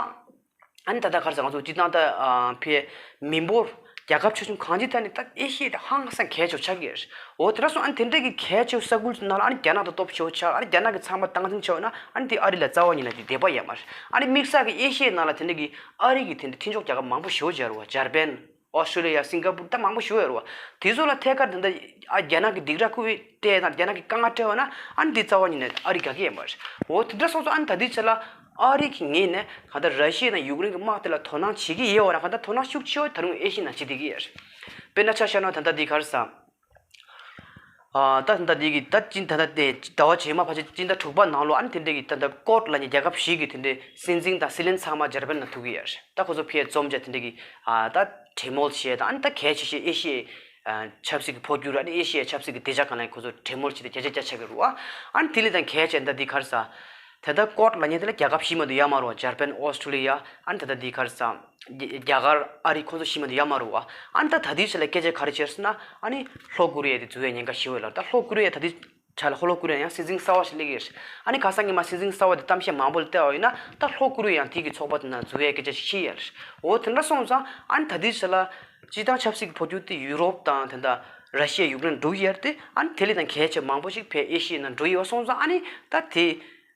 ཨ་ནི་ད་ལྟ་ག་རེ་ཟེར་ང་ཚོ་སྤྱིར་བཏང་ད་ཨ་ཕའི་མི་འབོར་རྒྱལ་ཁབ་ཆེ་ཆུང་གང་ཅིའི་ཐད་ནས་ད་ཨེ་ཤི་ཡ་དེ་ཧང་སང་གལ་ཆེ་བོ་ཆགས་ཀྱི་རེད། འོ་དེ་འདྲ་སོང་ཨ་ནི་དེ་འདྲ་གི་གལ་ཆེ་བོ་ས་ཁུལ་ནང་ལ་ཨ་ནི་རྒྱ་ནག་དང་སྟོབས་ཆེ་བོ་ཆགས། ཨ་ནི་རྒྱ་ནག་གི་ཚང་མ་སྟངས་འཛིན་བྱས་ཡོད་ན་ཨ་ནི་དེ་ཨ་རི་ལ་རྩ་བ་ཉིད་ནས་དེ་བདེ་པ་ཡོད་མ་རེད། ཨ་ནི་དམིགས་བསལ་གྱི་ཨེ་ཤི་ཡའི་ནང་ལ་དེ་འདྲ་གི་ཨ་རི་གི་དེ་འདྲ་མཐུན་ཕྱོགས་རྒྱལ་ཁབ་མང་པོ་ཞེ་པོ་ཅིག་ཡོད་རེད་བ། འཇར་པན། ཨོ་སི་ཀྲོ་ལི་ཡ། སིང་ག་པུར། ད་མང་པོ་ཞེ་པོ་ཡོད་རེད་བ། དེ་ཚོ་ལ་ཐད་ཀར་དེ་འདྲ་ཨ་རྒྱ་ནག་གི་སྡིགས་ར་ཁུ་བའི་སྤྲད་ན་རྒྱ་ནག་གི་དཀའ་ངལ་སྤྲད་པ་ན་ཨ་ནི་འདི་རྩ་བ་ཉིད་ནས་ཨ་རི་དགའ་གི་ཡོད་མ་རེད། འོ་དེ་འདྲ་སོང་ཙང་ཨ་ནི་ད་ལྟའི་ཆ་ལ་ཨ་རི་གི་ངོས་ནས་གང་ལྟར་ར་ཤི་ཡ་དང་ཡུཀ་རེན་གྱི་དམག་དེ་ལ་དོ་སྣང་བྱེད་ཀྱི་ཡོད་པ་ན་གང་ལྟར་དོ་སྣང་ཤུགས་ཆེ་བ་ད་རུང་ཨེ་ཤི་ཡའི་ནང་བྱེད་བསྡད་ཀྱི་ཡོད་རེད། དཔེར་ན་ཆ་བཞག་ན་ད་ལྟ་འདི་ག་རེ་ཟེར། ཨ་ད་ད་འདི་གི་ད་ཅིན་ད་ད་དེ་ཟླ་བ་རྗེས་མ་ཕལ་ཆེར་སྤྱི་ཟླ་དྲུག་པ་ནང་ལོ་ཨ་ནི་དེ་འདྲ་གི་ད་ད་ཀོཌ་ལབ་མཁན་རྒྱལ་ཁབ་བཞི་གི་དེ་འདྲའི་སྲིད་འཛིན་དང་སྲིད་བློན་ཚང་མ་འཇར་པན་ལ་ཐུག་གི་ཡོད་རེད། ད་ཁོ་ཚོ་ཕར་འཛོམས་བྱས་དེ་འདྲ་གི་ཨ་ད་གྲོས་མོལ་བྱས་དང་ཨ་ནི་ད་གལ་ཆེ་ཤོས་ཨེ་ཤི་ཡའི་ཨ་ཆབ་སྲིད་ཀྱི་འཕོ་འགྱུར། ཨ་ནི་ཨེ་ཤི་ཡའི་ཆབ་སྲིད་ཀྱི་བདེ་འཇགས་སྒང་ལ་ཁོ་ཚོ་གྲོས་མོལ་བྱས་ཏེ་བརྒྱ་ཆ་བརྒྱ་ཆགས་ཀྱི་རེད་བ། ཨ་ནི་དེ་ལས་ད་གལ་ཆེ་ད་འདི་ག་རེ་ཟེར། ད་ལྟ་ཀོཌ་ལབ་མཁན་དེ་ལ་རྒྱལ་ཁབ་བཞི་མ་གཏོགས་ཡོད་མ་རེད་བ། འཇར་པན། ཨོ་སི་ཀྲོ་ལི་ཡ། ཨ་ནི་ད་ལྟ་འདི་ག་རེ་ཟེར། རྒྱ་རྒྱ་གར། ཨ་རི། ཁོང་ཚོ་བཞི་མ་གཏོགས་ཡོད་མ་རེད་བ། ཨ་ནི་ད་ད་ལྟའི་ཆ་ལ་སྐད་ཆ་ག་རེ་བྱས་ཟེར་ན་ཨ་ནི་ལྷོ་ཀོ་རི་ཡ་དེ་འཛུལ་བའི་ཉེན་ཁ་ཞེ་པོ་ཡོད་ལབ། ད་ལྷོ་ཀོ་རི་ཡ་ད་ལྟའི་ཆ་ལ་ལྷོ་ལྷོ་ཀོ་རི་ཡ་ཡང་སྲིད་འཛིན་གསར་བ་ཞིག་སླེབས་ཀྱི་རེད། ཨ་ནི་ཁ་སང་ཉི་མ་སྲིད་འཛིན་གསར་བ་དེ་གཏམ་བཤད་མང་པོ་ལ་བལྟས་པ་ཡིན་ན་ད་ལྷོ་ཀོ་རི་ཡ་ཡང་དེ་གི་ཚོགས་པ་དེ་ནང་འཛུལ་བའི་སྐད་ཆ་ཞིག་བཤད་ཡོད་རེད། འོ་དེ་འདྲ་སོང་ཙང་ཨ་ནི་ད་ལྟའི་ཆ་ལ་སྤྱིར་བཏང་ཆབ་སྲིད་ཀྱི་འཕོ་འགྱུར་དེ་ཡུ་རོབ་དང་དེ་འདྲ་ར་ཤི་ཡ། ཡུཀ་རེན་འགྲོ་གི་ཡོད་རེད་དེ། ཨ་ནི་དེ་ལས་ད་གལ་ཆེ་མང་པོ་ཞིག་ཕར་ཨེ་ཤི་ཡའི་ནང་འགྲོ་ཡི་བ་སོང་ཙང་ཨ་ནི་ད་དེ།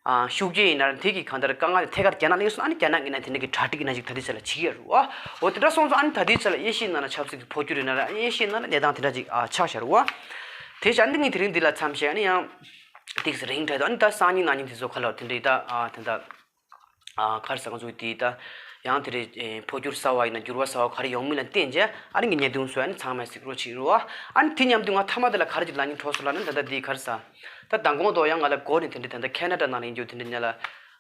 ཨ་ཤུགས་རྐྱེན་ཡིན་ན་ར་དེ་གི་གང་ལྟར་དཀའ་ངལ་དེ་ཐད་ཀར་རྒྱ་ནག་སླེབས་སོང་། ཨ་ནི་རྒྱ་ནག་ཡིན་ན་དེ་འདྲ་གི་གྲ་སྒྲིག་ཡིན་ན་ཅིག་ད་ལྟའི་ཆ་ལ་བྱེད་ཀྱི་ཡོད་རེད་བ། འོ་དེ་འདྲ་སོང་ཙང་ཨ་ནི་ད་ལྟའི་ཆ་ལ་ཨེ་ཤི་ཡའི་ནང་ལ་ཆབ་སྲིད་ཀྱི་འཕོ་འགྱུར་ཡིན་ན་ར་ཨེ་ཤི་ཡའི་ནང་ལ་གནས་སྟངས་དེ་འདྲ་ཅིག་ཨ་ཆགས་བཞག་རེད་བ། དེ་བྱས་ཨ་ནི་ངས་དེ་རིང་འདི་ལ་མཚམས་བཞག་ཨ་ནི་ཡང་ཏིག་ཙམ་རིང་དྲགས་འདུག་ཨ་ནི་ད་སང་ཉིན་གནངས་ཉིན་དེ་ཚོ་ཁ་ལ་དེ་འདྲའི་ད་ཨ་དེ་འདྲ་ཨ་ག་རེ་ཟེར། ང་ཚོ་དེ་ད་ཡང་དེ་འདྲའི་ཨེ་འཕོ་འགྱུར་གསར་བ་ཡིན་ན་འགྱུར་བ་གསར་བ་ག་རེ་ཡོང་མིན་ལ་བརྟེན་བྱས་ཨ་ནི་ངས་བརྙན་ཐུང་བཟོས། ཨ་ནི་ཚང་མས་གཟིགས་རོགས་བྱེད་རོགས། ཨ་ནི་དེ་མཉམ་དུ་ང་མཐའ་མ་དེ་ལ་ག་རེ་ཅིག་ལབ་སྙིང་བྲོ་སོང་ལབ་ན་ད་ལྟ་འདི་ག་རེ་ཟེར། ད་མདང་དགོང་དུ་ཡང་ང་ལ་གོ་ནས་དེ་འདྲའི་ད་ལྟ་ཁེ་ན་ཌ་ནང་ལ་ཡིན་རྒྱུ་དེ་འདྲའི་ཉེ་ལ་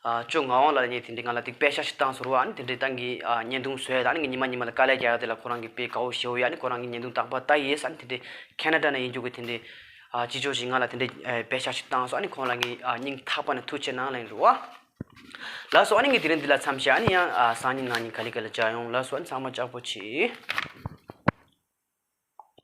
ཨ་ཅོ་ངག་དབང་ལགས་ཉེ་དེ་འདྲའི་ང་ལ་དེ་པད་ཤག་ཞིག་བཏང་སོང་ར་བ། ཨ་ནི་དེ་འདྲའི་ད་ངས་ཨ་བརྙན་ཐུང་བཟོས། ད་ཨ་ནི་ངས་ཉི་མ་ཉི་མ་ལ་དཀའ་ལས་རྒྱག་ཡ་དེ་ལ་ཁོ་རང་གིས་དཔེ་དགའ་བོ་ཞེ་པོ་ཡོད། ཨ་ནི་ཁོ་རང་གིས་བརྙན་ཐུང་རྟག་པར་ལྟ་ཡི་ཟེར། ཨ་ནི་དེ་འདྲའི་ཁེ་ན་ཌ་ནང་ཡིན་རྒྱུ་གི་དེ་འདྲའི་ཨ་ཅི་ཅོ་ཞིག་ང་ལ་དེ་འདྲའི་ཨ་པད་ཤག་ཞིག་བཏང་སོང་། ཨ་ནི་ཁོང་ལ་ངས་ཨ་སྙིང་ཐག་པ་ནས་ཐུགས་རྗེ་གནང་ལབ་ཡིན་ར་བ། ལགས་སོ། ཨ་ནི་ངས་དེ་རིང་འདི་ལ་མཚམས་བཞག་ཨ་ནི་ཡང་ཨ་སང་ཉིན་གནངས་ཉིན་ག་ལེ་ག་ལེ་མཇལ་ཡོང་། ལགས་སོ། ཨ་ནི་ཚང་མ་ལྕགས་པོ་བྱེད།